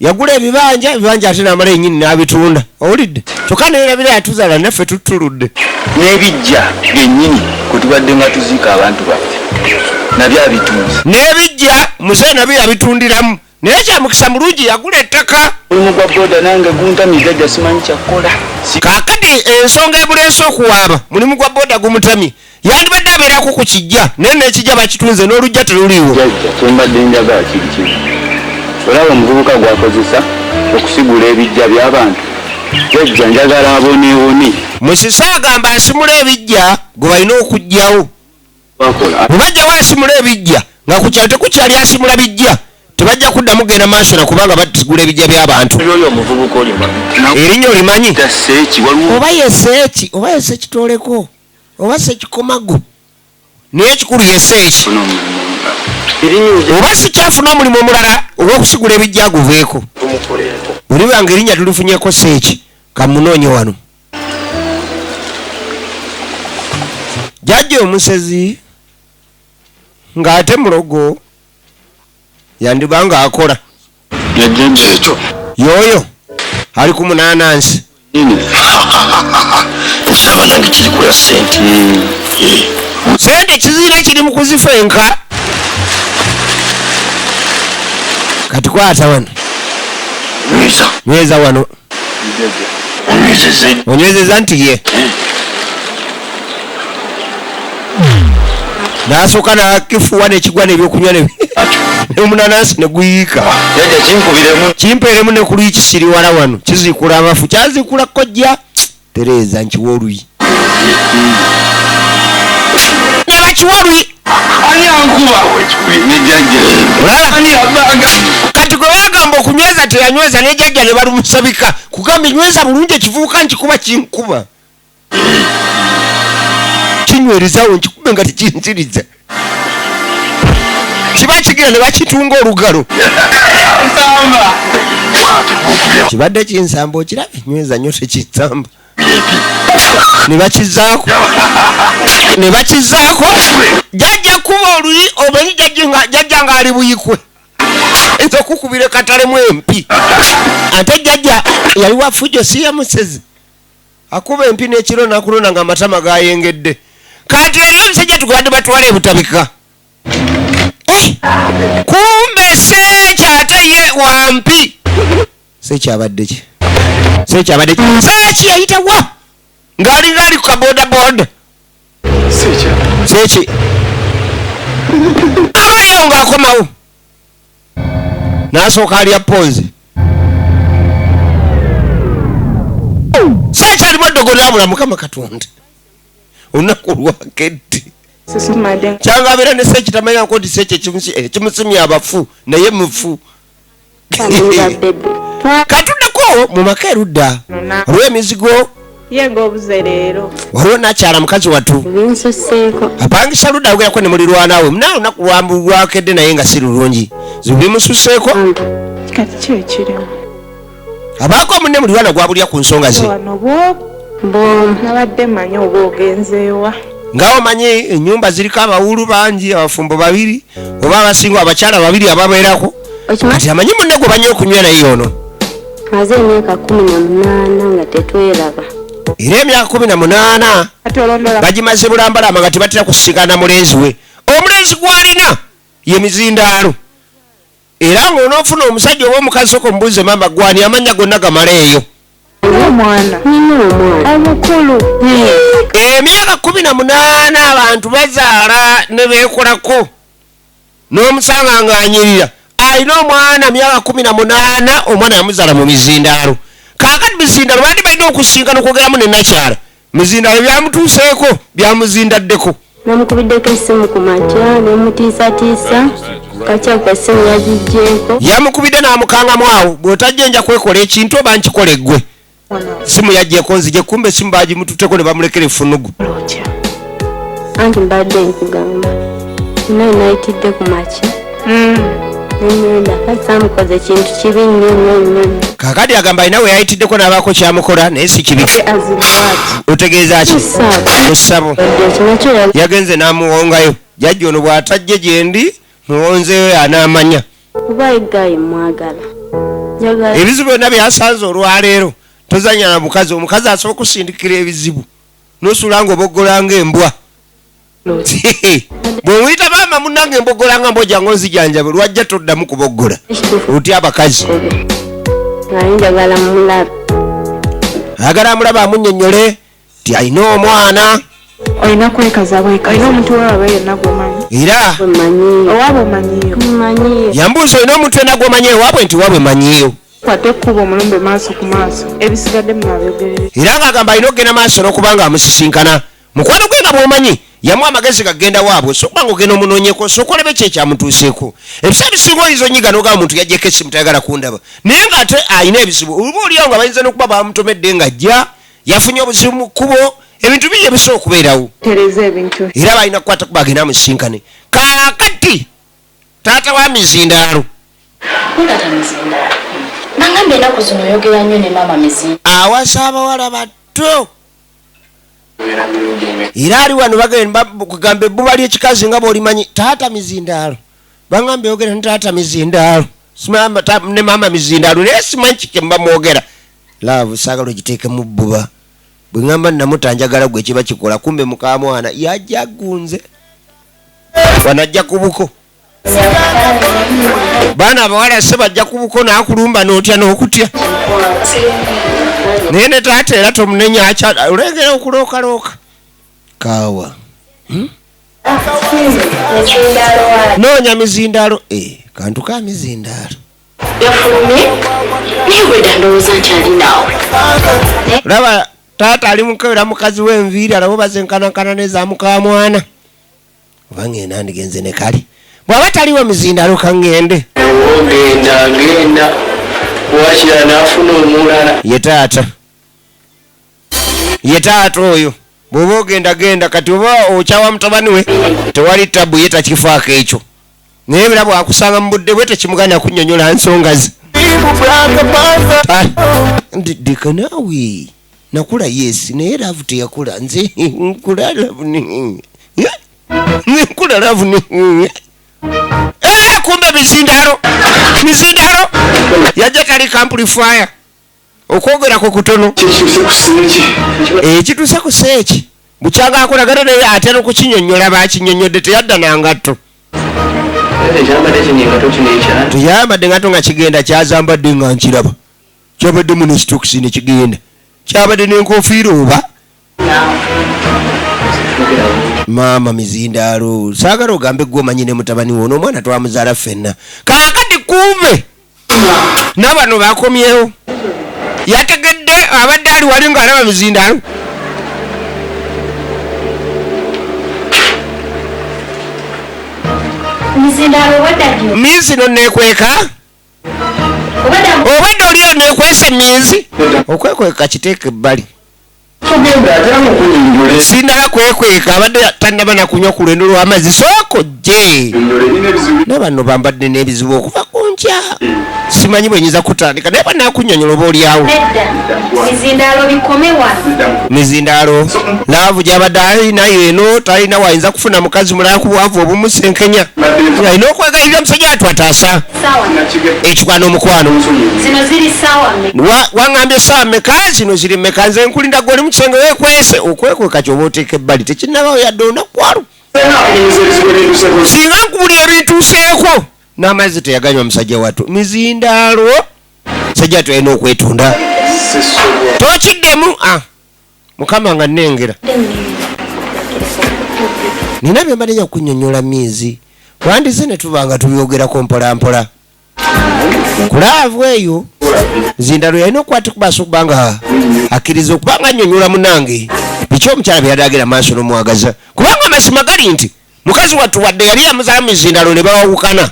yagula ebibanja, ebibanja ate n'amala yennyini n'abitunda. Owulidde? Kyokka neerabira yatuzaala naffe tutuludde. N'ebijja byennyini kwe tubadde nga tuziika abantu baffe nabyo abitunze. N'ebijja muzeeyi nabyo yabitundiramu, naye kya mukisa mulungi yagula ettaka. Omulimu gwa boda nange guntamye jjajja, simanyi kyakukola. Kaakati ensonga ebuleese okuwaaba mulimu gwa boda gumutamye. Yandibadde abeerako ku kijja naye n'ekijja bakitunze n'olujja teruliiwo. Jjajja kye mbadde njagala kiri kimu, olaba omuvubuka gw'akozesa okusigula ebijja by'abantu, jjajja njagala aboneebone. Musisi agamba asimula ebijja gwe balina okuggyawo. Bwe bajjawo asimula ebijja nga ku kyalo tekukyali asimula bijja, tebajja kuddamu kugenda maaso na kubanga basigula ebijja by'abantu. Erinnya olimanyi? Oba ye Seeki, oba ye Sekitooleko, oba Sekikomago, naye ekikulu ye Seeki. Oba sikyafuna omulimu omulala ogw'okusigula ebijja aguveeko. Bwe liba nga erinnya tulifunyeeko Seeki, kamunoonye wano. Jjajja omusezi ng'ate mulogo yandiba ng'akola. Yoyo ali ku munanansi. Sente kiziina kiri mu kuzifenka. Kati kwata wano. Nyweza wano. Onywezeza nti ye. N'asooka n'akifuwa n'ekigwa n'ebyokunywa n'omunanansi ne guyiika. Kimpeeremu ne ku luyi kisiriwala wano kiziikula abafu kyaziikula kojja Tereza nkiwa oluyi. Ne bakiwa oluyi. Olaba? Kati gwe bagamba okunyweza teyanyweza ne jjajja ne balumusabika kugamba nyweza bulungi ekivubuka nkikuba kinkuba. Kinywerezawo nkikube nga tekinziriza. Kiba kigira ne bakitunga olugalo. Kibadde kinsamba okirabe nyweza nnyo tekinsamba. Ne bakizaako. Ne bakizaako. Jjajja kuba oluyi omanyi jjajja ng'ali buyikwe. Nze okukubira katalemu empi. Ate jjajja yali wa fujjo si ya musezi. Akuba empi n'ekiro n'akulonda ng'amatama gayengedde. Kati eriyo omusajja tugabadde batwala ebutabika. Kumbe Seeki ate ye wampi. Seeki abadde ki? Seeki abadde ki? Seeki yayita wa? Ng'alinga ali ku kabodaboda. Seeki. Abaliyo ng'akomawo. N'asooka alya poozi. Seeki alimu eddogo lyabula Mukama Katonda. Olunaku lwakedde. Kyanga abeera ne Seeki tamanyako nti Seeki ekimusimye abafu naye mufu. Katuddeko mu maka erudda olw'emizigo. Waliwo nakyala mukazi wattu apangisa ludda ayogerako ne mulirwana we. Muna olunaku lwakedde naye nga si lulungi. Zibu bimususseeko. Abaako munne mulirwana gwabulya ku nsonga ze. Wano bwo nabadde mmanyi oba ogenzeewa. Nga omanyi ennyumba ziriko abawulu bangi, abafumbo babiri oba abasinga abakyala babiri ababeerako. Kati amanyi munne gwe banyi okunywa naye ono. Maze emyaka 18 nga tetweraba. Era emyaka 18 Ate olondola bagimaze bulambalamba nga tebatera kusisikana mulenzi we. Omulenzi gw'alina ye mizindaalo. Era ng'onoofuna omusajja oba omukazi sooka omubuuze maama gw'ani amannya gonna gamale eyo. Omwana. Nina omwana. Omukulu. Emyaka 18 abantu bazaala ne beekolako n'omusanga ng'anyirira. Alina omwana myaka 18, omwana yamuzaala mu mizindaalo. Kaakati mizindaalo bandi balina okusinkana okwogeramu ne nakyala. Mizindaalo byamutuuseeko byamuzindaddeko. Namukubiddeko essimu ku makya ne mutiisatiisa, kakyapa essimu yagiggyeeko. Yamukubidde n'amukangamu awo, bw'otajja nja kwekola ekintu oba nkikole ggwe. Simu yaggyeeko nzije, kumbe essimu baagimututteko ne bamulekera effunugu. Anti mbadde nkugamba, naye nayitidde ku makya. Nengenda, kati saamukoze kintu kibi nnyo nnyo nnyo nnyo. Kaakati agamba alina we yayitiddeko n'abaako ky'amukola naye si kibi. Otegeeza ki? Mu ssabo. Yagenze n'amuwongayo. Jjajja ono bw'atajje gye ndi muwonzeeyo anaamanya. Kuba eggayi mwagala. Njagala. Ebizibu byonna byasanze olwaleero tozannya na mukazi. Omukazi asobola okusindikira ebizibu n'osuula ng'oboggola ng'embwa. Bw'omuyita maama munnange mboggola nga mbwa jangu onzijanjabe, lwajja toddamu kuboggola. Otya abakazi. Naye njagala mulabe. Ayagala amulabe amunnyonnyole nti alina omwana. Olina kwekaza bwekaza. Olina omuntu waabwe yenna gw'omanyi. Era Owaabwe omanyiyo. Mmanyiyo. Yambuuza olina omuntu yenna gw'omanyi ewaabwe nti waabwe mmanyiyo. Kwata ekkubo omulumbe maaso ku maaso. Ebisigadde munabyogerere. Era ng'agamba alina okugenda maaso n'okuba ng'amusisinkana. Mukwano gwe nga bw'omanyi yamuwa amagezi gagenda waabwe, so okuba ng'ogenda omunoonyeko osooka olabe ki ekyamutuuseeko. Ebiseera ebisinga oyinza onyiga n'ogamba omuntu yaggyeko essimu tayagala kundaba, naye ng'ate alina ebizibu. Oba oli awo nga bayinza n'okuba baamutomedde ng'ajja, yafunye obuzibu mu kkubo, ebintu bingi ebisobola okubeerawo. Tereza ebintu. Era balina kukwata kuba agende amusisinkane. Kaakati taata wa mizindaalo. Taata Mizindaalo, nangambye ennaku zino oyogera nnyo ne maama Mizindaalo. Awasa abawala bato. Era ali wano bagenda kugamba ebbuba ly'ekikazi nga bw'olimanyi. Taata Mizindaalo, bangambye oyogera ne taata Mizindaalo, ne maama Mizindaalo, naye simanyi kiki mba mwogera. Laavu saagala ogiteekemu bbuba. Bwe ŋŋamba namuta njagala gwe kiba kikola, kumbe mukaamwana yajja aggunze. Wano ajja ku buko. Baana abawala se bajja ku buko n'akulumba n'otya n'okutya. Naye ne taata era tomunenya akya olengera okulookalooka. Kaawa. Noonya mizindaalo. Kantu ka mizindaalo. Yafulumye naye bwedda ndowooza nti ali naawe. Laba taata ali mukebera mukazi w'enviiri alaba oba zenkanankana n'eza mukaamwana. Oba ngenda ndigenze ne kali. Bw'aba taliwo mizindaalo ka ŋŋende. Ogenda ngenda wakira n'afuna omulala. Ye taata. Ye taata oyo. Bw'oba ogenda genda kati oba okyawa mutabani we tewali tabu ye takifaako ekyo. Naye era bw'akusanga mu budde bwe tekimuganya kunnyonnyola nsonga ze. Ndidika naawe nakula yes naye laavu teyakula nze nkula laavu ne nkula laavu ne kumbe mizindaalo mizindaalo yajja tali amplifier okwogera ku kutono. Ekituuse ku seeki bukyanga akolagana naye atya n'okukinyonnyola bakinyonnyodde teyadda na ngatto. Teyambadde ngatto nga kigenda kyazambadde nga nkiraba kyabaddemu ne sitokisi ne kigenda kyabadde n'enkofiira oba maama mizindaalo saagala ogambe gwe omanyi ne mutabani wo n'omwana twamuzaala ffenna. Kaakati kumbe n'abano bakomyewo yategedde abadde ali wali ng'alaba mizindaalo. Mizindaalo obadde ddyo. Mizi no neekweka? Obadde oliyo neekwese mizi? Okwekweka kiteeke ebbali. Sinaba kwekweka abadde tannaba na kunywa ku lwendo lw'amazzi. Sooka ojje. N'abano bambadde n'ebizibu okuva ku nkya simanyi bwe nyinza kutandika naye bwenakunyonyola oba oliawo mizindaalo laavu gyabadde alinayo eno talina wayinza kufuna mukazi mulala ku bwavu obumusenkenya alina okwegayirira musajja atu ataasa ekikwana omukwano waŋambye saawa meka zino ziri meka nze nkulinda gwe oli mu kisenge weekwese okwekweka kyoba oteeka ebbali tekinnabawo yadde olunaku singa nkubuli ebintuuseeko n'amazzi teyaganywa musajja wattu mizindaalo musajja wattu alina okwetunda tokiddemu ah, mukama nga nnengera nina bye mbadde nja kukunnyonnyola miizi wandize ne tuba nga tubyogerako mpolampola ku laavu eyo zindalo yalina okukwata okubaasa okuba nga akkiriza okuba nga annyonnyola munange biki omukyala bye yadagera maaso n'omwagaza kubanga amazima gali nti mukazi wattu wadde yali yamuzaalamu mizindalo ne bawukana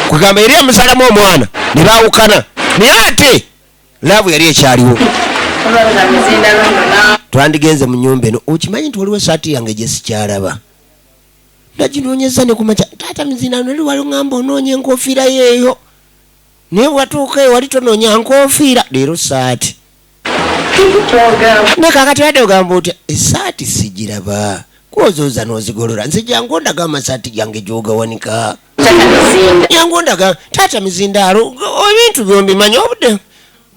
kugamba yali yamuzaalamu omwana ne bawukana naye ate laavu yali ekyaliwo twandigenze mu nyumba eno okimanyi nti waliwo esaati yange gye sikyalaba naginoonyeza ne kumakya taata mizindalo nali wali ŋŋamba onoonya enkofiira yeeyo naye watuuka eyo wali tonoonya nkofiira leero saati naye kakati wadde ogamba otya esaati sigiraba kwozooza n'ozigolola nze jangu ondaga amasaati gange gyogawanika jangu ondaga taata mizindaalo ebintu byombimanyi obudde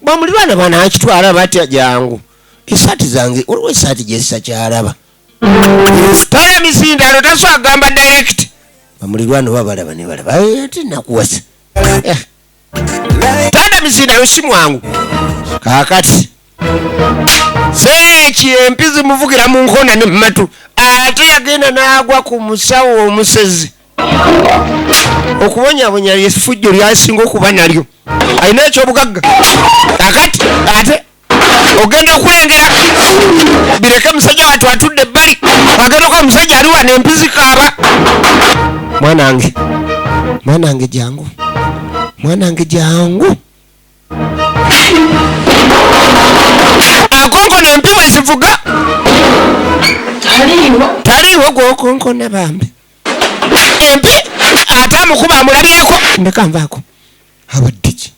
bamulirwana banakitwala batya jangu esaati zange waliwo esaati gyesisakyalaba tala mizindaalo tasobola kugamba direct bamulirwana oba balaba ne balaba eh, tinakuwasa eh. Tanda mizindaalo si mwangu kaakati seeki empi zimuvugira mu nkona ne mumatu ate yagenda n'agwa ku musawo omusezi okubonyabonya lyefujjo lyasinga okuba nalyo alina ekyobugagga kakati ate ogenda okulengera bireke musajja watu atudde ebbali agenda okuba musajja ali wano empi zikaaba mwanange mwanange jangu mwanange jangu akonkona empi bwe zivuga taliiwo gwokonkona bambi empi ate amukuba amulabyeko ndeka nvaako abaddiki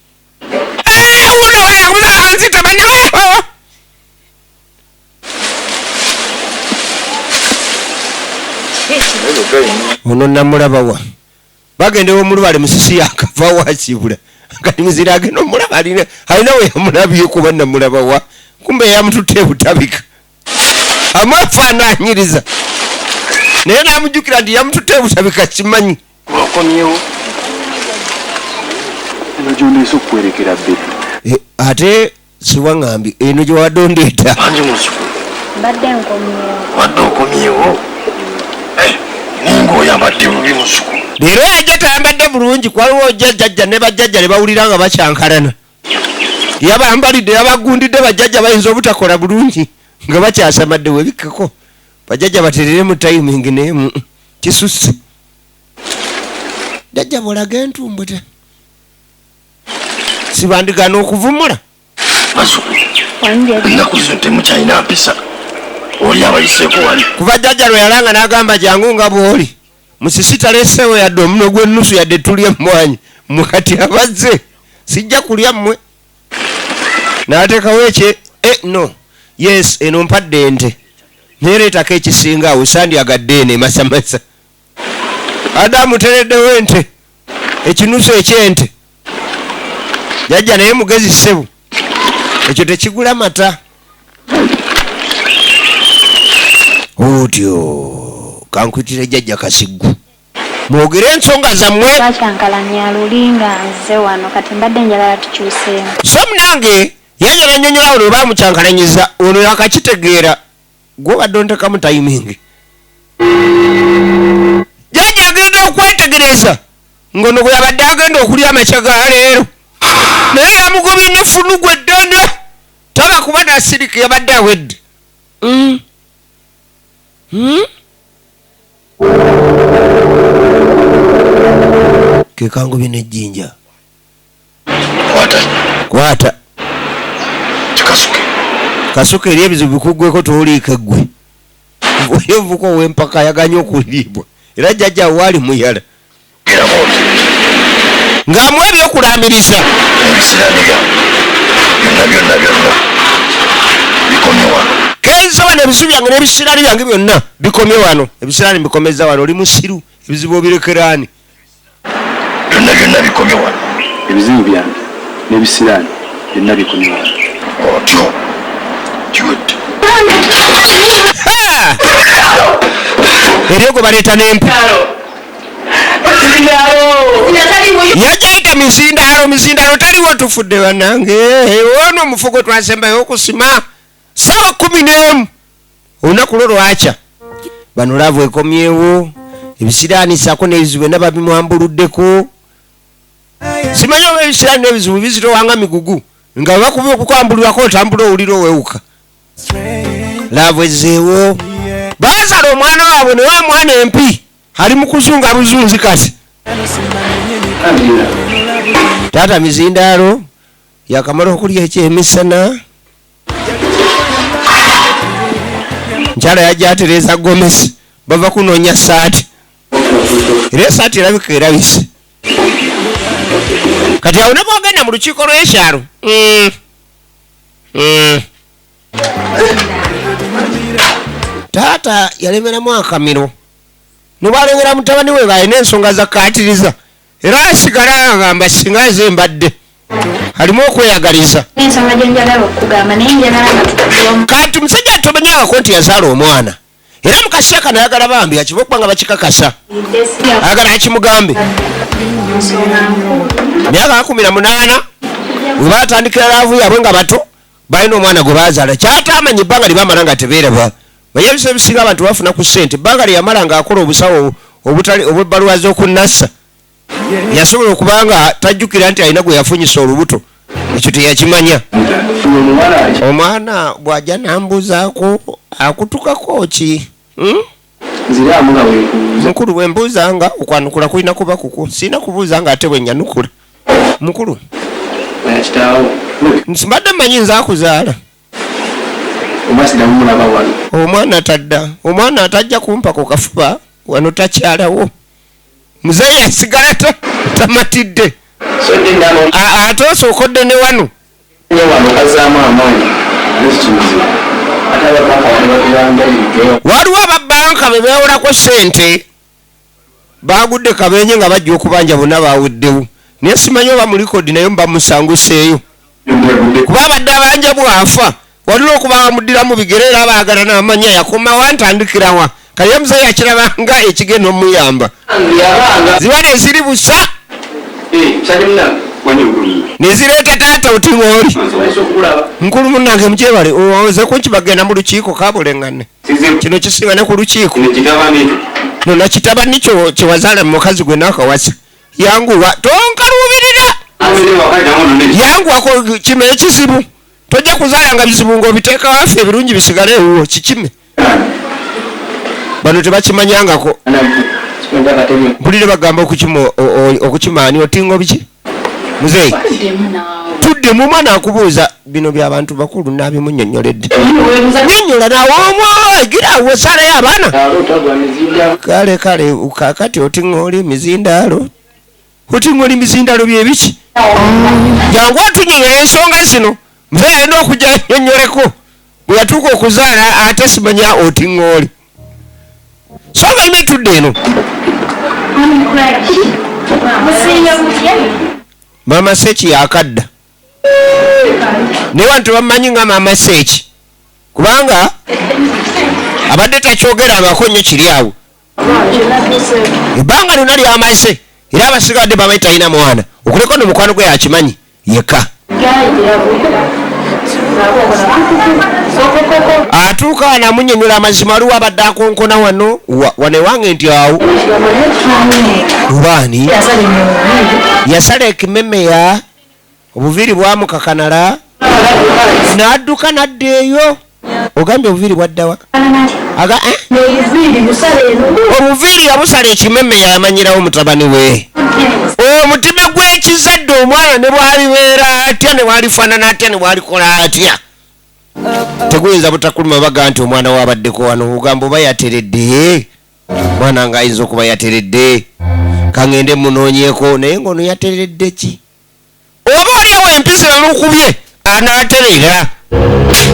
ono namulabawa bagenda ewomulubale musisi yakava wakibula kati muzira agenda omulaba alina alina we yamulabye kuba namulaba wa kumbe yamututte ebutabika amwafaananyiriza naye namujjukira nti yamututte ebutabika kimanyi Wakomyewo eno gyondeese okukwerekera bebi. Eh, ate siwaŋambi eno gyewadde ondeeta Angi muzzukulu. Mbadde nkomyewo. Wadde okomyewo? Eh, ninga oyambadde bubi muzzukulu. Leero yajja tayambadde bulungi kwaliwo jjajja ne bajjajja ne bawulira nga bakyankalana yabambalidde yabagundidde bajjajja bayinza obutakola bulungi nga bakyasamadde webikkeko bajjajja baterere mu timing naye kisusse jjajja bwolaga entumbwe te sibandigana okuvumula Bazzukulu, ennaku zino temukyalina mpisa. Oli abayiseeko wali. Kuva jjajja lwe yalanga n'agamba jangu nga bw'oli musisi taleseewo yadde omunwe gw'ennusu yadde tulya emmwanyi mwe kati abazze sijja kulya mmwe n'ateekawo ekye eh, no yes eno mpadde ente naye leetako ekisinga awo sandyagadde eno emasamasa adamu tereddewo ente ekinusu ekyente jajja naye mugezi ssebo ekyo tekigula mata otyo kankwitire jajja kasiggu mwogere ensonga zammwe Bakyankalanya luli nga nze wano kati mbadde njagala tukyuseemu. So munange yajja nanyonyola ono bamukyankalanyiza ono yakakitegeera gwobadde ontekamu tayimingi jajja agenda okwetegereza ngono gwe yabadde agenda okulya amakya ga leero naye yamugobye nefunugu eddene taba kuba nasirika yabadde awedde mm. mm? kekangobye nejjinja kwata kikasuke kasuka eri ebizibu bikuggweko toliika ggwe oyevuka owempaka ayaganya okuliibwa era jjajja waali muyala Ng'amuwa ebyokulaamiriza. Ebisiraani byange byonna byonna byonna bikomye wano. Kenza wano, ebizibu byange n'ebisiraani byange byonna bikomye wano. Ebisiraani bikomeza wano. Oli musiru, ebizibu obirekeraani? Byonna byonna bikomye wano. Ebizibu byange n'ebisiraani byonna bikomye wano. Otyo kiwedde. Ha! Eriyo gwe baleeta n'empu. Yajja ayita mizindaalo, mizindaalo taliwo, tufudde bannange. Ono omufu gwe twasembayo okusima sawa 11 olunaku lwo lwakya. Bano love ekomyewo, ebisiraani saako n'ebizibu byonna babimwambuluddeko. Simanyi oba ebisiraani n'ebizibu bizitowanga migugu nga bakuba okukwambulirako, otambula owulira owewuka. Love ezzeewo, baazala omwana waabwe, naye omwana empi ali mu kuzunga buzunzi. Kati taata mizindaalo yakamala okulya ekyemisana, nkyala yajja atereeza gomesi, bava kunoonya saati, era esaati erabika erabise. Kati awo ne bwogenda mu lukiiko lw'ekyalo. Taata yalemeramu akamiro nebwalengera mutabani we ng'alina ensonga zakkaatiriza, era asigala agamba singa nze mbadde alimu okweyagaliza. Ensonga gye njagala okukugamba, naye njagala nga tutudde. Kati musajja tomanyangako nti yazaala omwana, era mu kaseera kano ayagala bambi akiba okuba nga bakikakasa, ayagala akimugambe. Nsonga nkulu. Myaka 18 we batandikira love yaabwe nga bato, balina omwana gwe bazaala. Kyatamanyi ebbanga lyebamala nga tebeeraba. Manye ebiseera ebisinga abantu bafuna ku ssente. Ebbanga lyeyamala ng'akola obusawo obutali obw'ebbaluwa z'okunnassa, yasobola okuba nga tajjukira nti alina gwe yafunyisa olubuto. Ekyo teyakimanya. Omwana bw'ajja nambuuzaako akutukako ki? Hmm? Nziraamu nga weekuuza. Mukulu, bwe mbuuza nga okwanukula kulina kuba kuku, sirina kubuuza nga ate bwe nyanukula. Mukulu, Manya kitaawo. Mbadde mmanyi nze akuzaala. Oba siddamu mulaba wano. Omwana tadda, omwana atajja kumpa ku kafuba wano, takyalawo. Muzeeyi asigala tamatidde. Sodde ndaba. Ate osooka odde ne wano. Nnyo wano kazzaamu amaanyi nekikimuzibu. Ate ababanka bano batubanjaliridde. Waliwo ababanka be beewolako ssente, bagudde kabenje nga bajja okubanja, bonna baweddewo, naye simanyi oba mu likodi naye mubamusanguseeyo, kuba abadde abanja bwafa waliwo okuba bamuddira mu bigere, era baagala n'amanya yakomawa ntandikirawa. Kale muzeeyi akirabanga ekigenda omuyamba. Yabanga. Ziba neziri busa. Musajja munange. Wani obulungi. Nezireeta taata otiŋooli. Nsobola okulaba. Nkulu munange, mukyebale oze kunkibagenda mu lukiiko kabuleŋŋane. Size. Kino kisinga ne ku lukiiko. Kino kitabani. Nona kitabani kyo kyewazaala mu mukazi gwe nakawasa. Yanguwa, tonkaluubirira. Amere wakati amu none. Yanguwako, kime ekizibu tojja kuzaalanga bizibu ng'obiteeka waffe, ebirungi bisigale ewuwo. Kikime bano tebakimanyangako. Mpulire bagamba okukima okukimaani otinga biki muzeeyi. Tuddemu, omwana akubuuza bino byabantu bakulu, nabimunyonyoledde. Nyonyola nawe omwoyo gira osalayo abaana. Kale kale, kakati otinga oli mizindaalo, otinga oli mizindaalo byebiki? Jangu otunyonyola ensonga zino. Muzeeyi alina okujja annyonnyoleko bwe yatuuka okuzaala ate simanya otinga oli. So balina etudde eno. Musinga mutya? Maama Seeki yakadda, naye wantu tebamumanyi nga maama Seeki, kubanga abadde takyogerangako nnyo. Kiri awo ebbanga lyonna lyamaze, era abasigadde bamanyi talina mwana, okuleka no mukwano gwe yakimanyi yekka. Atuuka wano amunyonyola amazima. Waliwo abadde akonkona wano wano ewange nti awo lubaani yasala ekimemeya, obuviiri bwamukakanala n'adduka n'adda eyo. Ogambye obuviiri bwaddawa? Aga eh? Obuviiri yabusala ekimemeya, yamanyirawo mutabani we. Omutima gw'ekizadde, omwana ne bwalibeera atya, ne bwalifaanana atya, ne bwalikola atya, teguyinza butakuluma. Baga nti omwana we abaddeko wano, ogamba oba yateredde, mwana nga ayinza okuba yateredde. Kaŋŋende munoonyeeko, naye ng'ono yateredde ki? Oba oliawo empisa emukubye anaaterera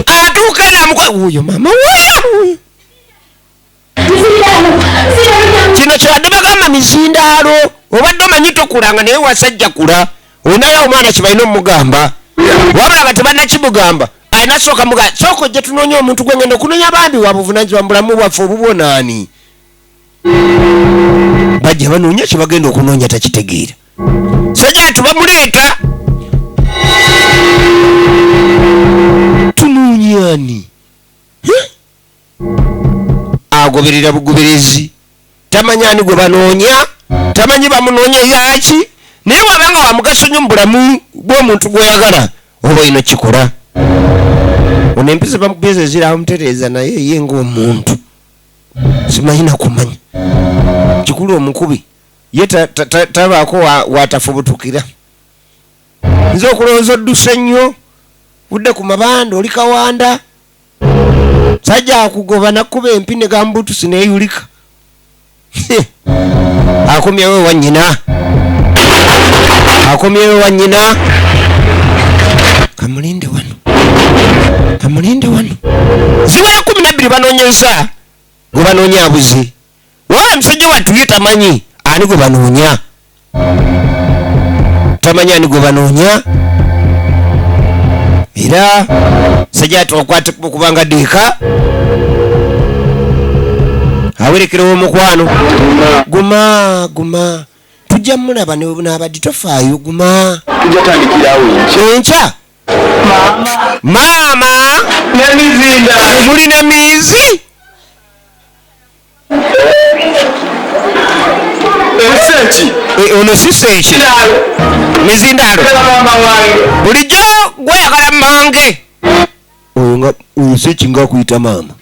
atuuka namuka wuuyo maama wuuyo. Kino kyebadde bagamba mizindaalo, obadde omanyi tokulanga naye wasajja kula onaye omwana kyebalina omugamba, wabula nga tebannakimugamba alina sooka muga sooka ojje tunoonya omuntu gwengenda okunoonya bambi wa buvunanyizibwa mu bulamu bwaffe obubwonaani. Bajja banoonya kyebagenda okunoonya takitegeera. Sajja tubamuleeta tunoonyani agoberera bugoberezi, tamanyi ani gwe banoonya, tamanyi bamunoonyezaki, naye wabanga wa mugaso nnyo mu bulamu bw'omuntu gw'oyagala oba olina okikola. Ono empisa bamukubye eziramutereeza, naye ye ng'omuntu simanyi nakumanya kikulu omukubi ye tabaako watafubutukira. Nze okulowooza odduse nnyo budde ku mabanda oli kawanda, sajja akugoba nakkuba empi ne gambutusi neeyulika. Akomyewo wa nnyina, akomyewo wa nnyina. Kamulinde wano, kamulinde wano. Ziwera 12 banoonyeza gwe banoonya abuzi. Wala musajja wattu ye tamanyi ani gwe banoonya, tamanyi ani gwe banoonya. Era sajja tuwakwate kubanga ddiika awerekerewo omukwano. Guma guma, tujja mulaba n'abaddi tofaayo, guma tujja tandikirawo enkya. Maama mulina mizi ono si seeki mizindaalo bulijjo gweyagala mange. Oyo seeki nga akuyita maama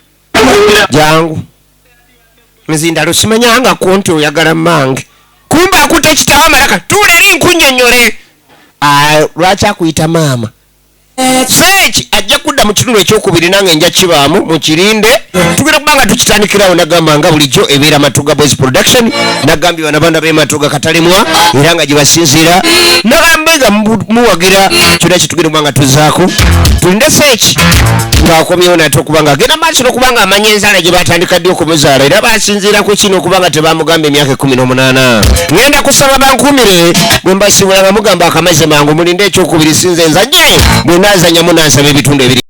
jangu mizindalo simanyanga ko nti oyagala mange, kumbe akutte ekitabo amalaka tuula eri nkunnyonnyole. Lwaki akuyita maama? Seeki ajja kudda mu kitundu ekyokubiri nange nja kibaamu mukirinde. Tugenda kubanga tukitandikirawo. Nagamba nga bulijjo ebeera Matuga Boys Production, nagambye bano abaana b'e Matuga Katalemwa era nga gye basinziira, nagambe nga muwagira kyonna kye tugenda kubanga tuzaako. Tulinde Seeki ng'akomyewo nate okubanga agenda maaso n'okubanga amanya enzaala gye batandika ddi okumuzaala, era basinziira ku kino okubanga tebamugamba emyaka 18. Ngenda kusaba bankuumire bwe mbasibula nga mugamba akamazzi mangu, mulinde ekyokubiri sinze nzanye bwe naazanyamu nansaba ebitundu ebiri.